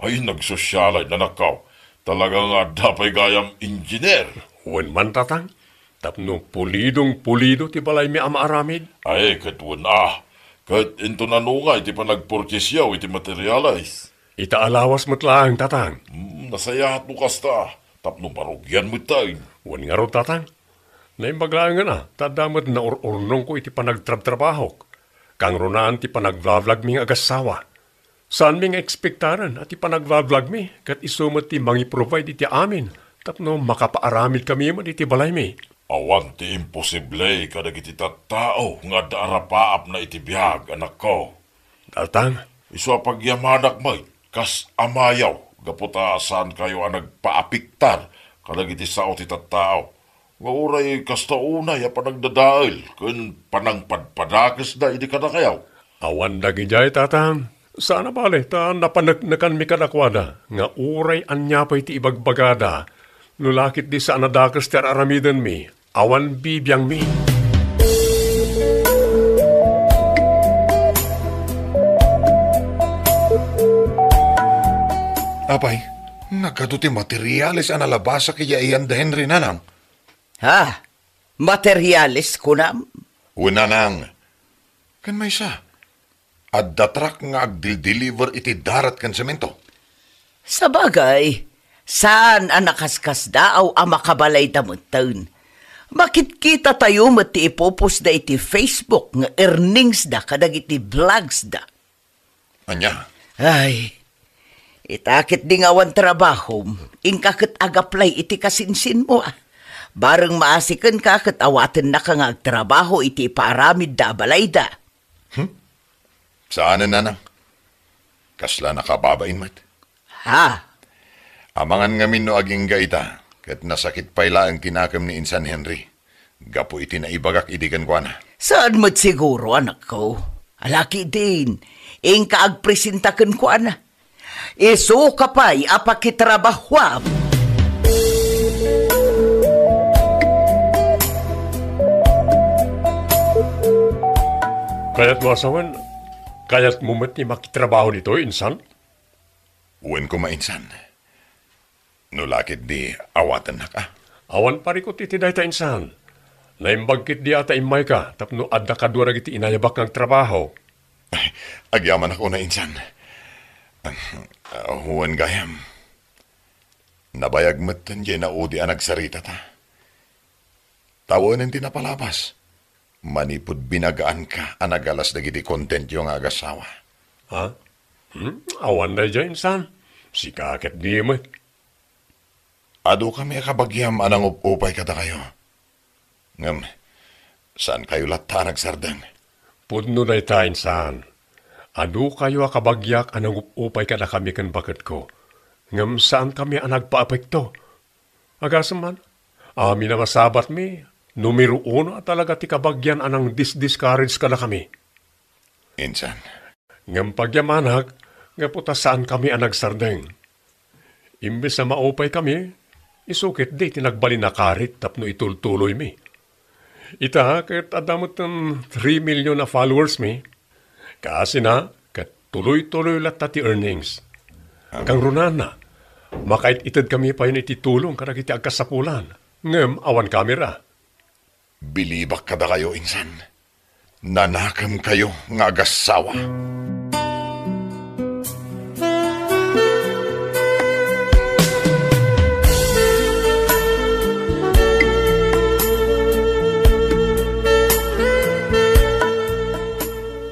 Ay, nagsosialay, anakko. Talaga nga adda pay gayam engineer. Wen man, Tatang, tapno pulidong-pulido ti balaymi a maaramid. Ay, ket wen a. Ket inton anongay ti panagpurchase-yo iti materials? Ita a lawas met laeng, Tatang. Hmm, nasayaat no kasta, tapno marugian met tayo. Wen ngarud, Tatang. Naimbag laengen a, ta adda met naur-urnongko iti panagtrabtrabahok. Kangrunaan ti panagblablaagmi nga agassawa. Saanmi nga ekspektaren a ti panagblablaagmi ket isu met ti mangi-provide iti amin tapno makapaaramidkami met iti balaymi. Awan ti imposible kadagiti tattao nga adda arapaapna iti biag, anakko. Tatang. Isu a pagyamanak met kas amayo gapu ta saankayo a nagpaapiktar kadagiti sao ti tattao. Nga uray kasta unay a panagdadael ken panangpadpadakesda idi kadakayo. Awan dagidiay, Tatang. Saan a bale ta napaneknekanmi kadakuada nga uray ania pay ti ibagbagada, no la ketdi saan a dakes ti ar-aramidenmi, Awan bibiangmi. Apay, nagadu ti materiales a nalabasak idiay ayan da Henry, nanang. Ha? Materiales, kunam? Wen, nanang. Ken maysa, adda truck nga agdildeliver iti darat ken semento. Sabagay, saan a nakaskasdaaw a makabalayda metten. Makitkitatayo met ti ipupostda iti Facebook nga earningsda kadagiti vlogsda. Ania? Ay, ita ketdi nga awan trabahom, inka ket agaplay iti kasinsinmo, a. Bareng maasikenka ket awatennaka nga agtrabaho iti ipaaramidda a balayda. Hmm? Saanen, nanang. Kasla nakababain met. Ha? Amangan ngamin no agingga ita, ket nasakit pay laeng ti nakem ni Insan Henry gapu iti naibagak idi kenkuana. Saan met siguro, anakko. Ala ketdin, inka agpresenta kenkuana. Isuka pay a pakitrabahuam. Kayatmo a sawen, kayatmo met ti makitrabaho ditoy, insan? Wen koma, insan. No la ketdi awatennak, a. Awan parikut iti dayta, insan. Naimbag ketdi a ta immayka tapno adda kadua dagiti inayabak nga agtrabaho. Agyamanak unay, insan. Ah, wen gayam. Nabayag metten diay naudi a nagsaritata. Tawenen ti napalabas. Manipud binagaanka a nagalas dagiti kontentyo nga agassawa. Ha? Hmm? Awan daydiay, insan. Sika ketdi met. Adu kami a kabagiam a nangup-upay kadakayo. Ngem, saankayo latta a nagsardeng? Pudno dayta, insan. Adu kayo a kabagiak a nangup-upay kadakami ken baketko. Ngem saankami a nagpaapekto. Agasem man, amin a masabatmi, numero uno a talaga ti kabagian a nangdisdiscourage kadakami. Insan. Ngem pagyamanak, gapu ta saankami a nagsardeng. Imbes a maupaykami, isu ketdi ti nagbalin a karit tapno itultuloymi. Ita ket adda metten three million a followersmi. Kaasina, ket tuloy-tuloy latta ti earnings. Am- Kangrunana, makaititedkami payen iti tulong kadagiti agkasapulan, ngem awan kamera. Bilibak kadakayo, insan. Nanakemkayo nga agassawa.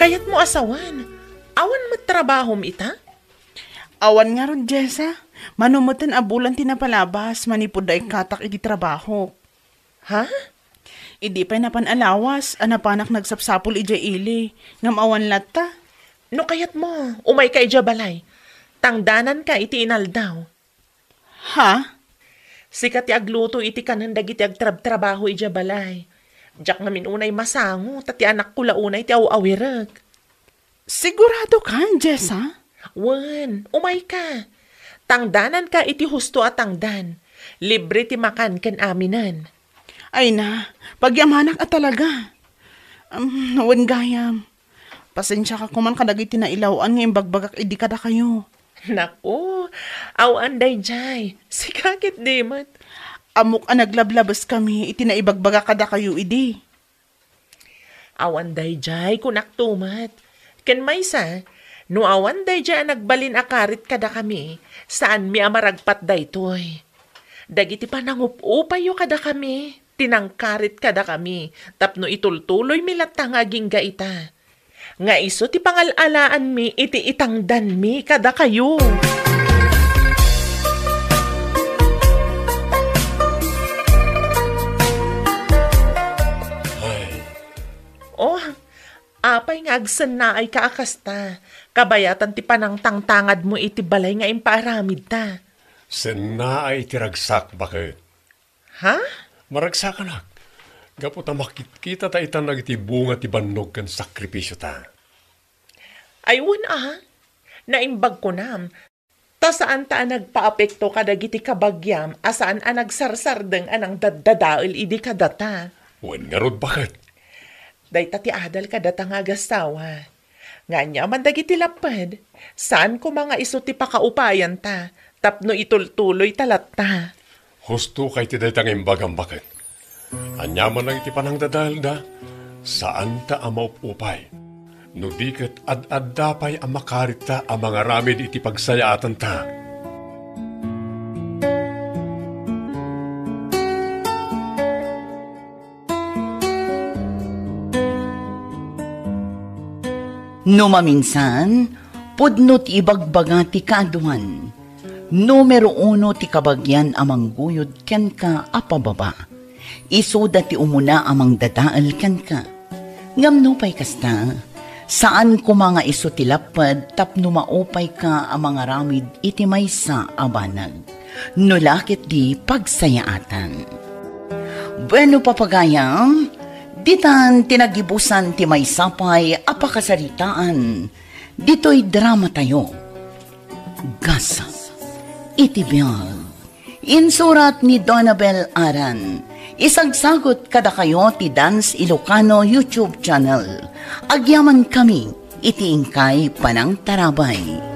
Kayatmo a sawen, awan met trabahom ita? Awan ngarud, Jessa. Mano metten a bulan ti napalabas manipud da ikkatak iti trabaho. Ha? Idi pay napan a lawas a napanak nagsapsapul idiay ili, ngem awan latta. No kayatmo, umayka idiay balay. Tangdananka iti inaldaw. Ha? Sika ti agluto iti kanen dagiti agtrabtrabaho idiay balay. Diak ngamin unay masango, ta ti anakko la unay ti aw-awirek. Sigurado kan, Jessa? Wen, umayka. Tangdananka iti husto a tangdan. Libre ti makan ken aminen. Ay na, pagyamanak a talaga. Am, wen gayam. Pasensiaka koman kadagiti nailaw-an nga imbagbagak idi kadakayo. Naku, awan daydiay. Sika ketdi met. Ammok a naglablabeskami iti naibagbagak kadakayo idi. Awan daydiay, kunakto met. Ken maysa, no awan daydiay a nagbalin a karit kadakami, saanmi a maragpat daytoy. Dagiti panangup-upayyo kadakami, ti nangkarit kadakami, tapno itultuloymi latta nga agingga ita. Nga isu ti pangal-alaanmi iti itangdanmi kadakayo. Ay. Oh, apay nga agsennaayka a kasta, kabayatan ti panangtangtangadmo iti balay nga impaaramidta? Sennaay ti ragsak, baket. Ha? Maragsakanak, gapu ta makitkita ta itan dagiti bunga ti bannog ken sakripisiota. Ay, wen a, naimbag kunam, Ta saanta a nagpaapekto kadagiti kabagiam a saan a nagsarsardeng a nangdaddadael idi kadata. Wen ngarud, baket? Dayta ti adal kadata nga agasawa. Nga aniaman dagiti lapped, saan koma nga isu ti pakaupayanta tapno itultuloy ta latta. Husto kay ti dayta nga imbagam, baket? Aniaman lang iti panangdadaelda, saanta a maup-upay. No di ket ad-adda pay a makaritta a mangaramid iti pagsayaatanta. No maminsan, pudno ti ibagbaga ti kaaduan. Numero uno ti kabagian a mangguyod kenka a pababa. Isuda ti umuna a mangdadael kenka. Ngem nupay kasta, saan koma nga isu ti lapped tapno maupayka a mangaramid iti maysa a banag. No la ketdi pagsayaatan. Bueno, papagayam, ditan ti nagibusan ti maysa pay a pakasaritaan ditoy dramatayo. Gasat iti biag. Insurat ni Donabel Aran. Isagsagut kadakayo ti Dance Ilocano YouTube channel. Agyamankami iti inkay panangtarabay.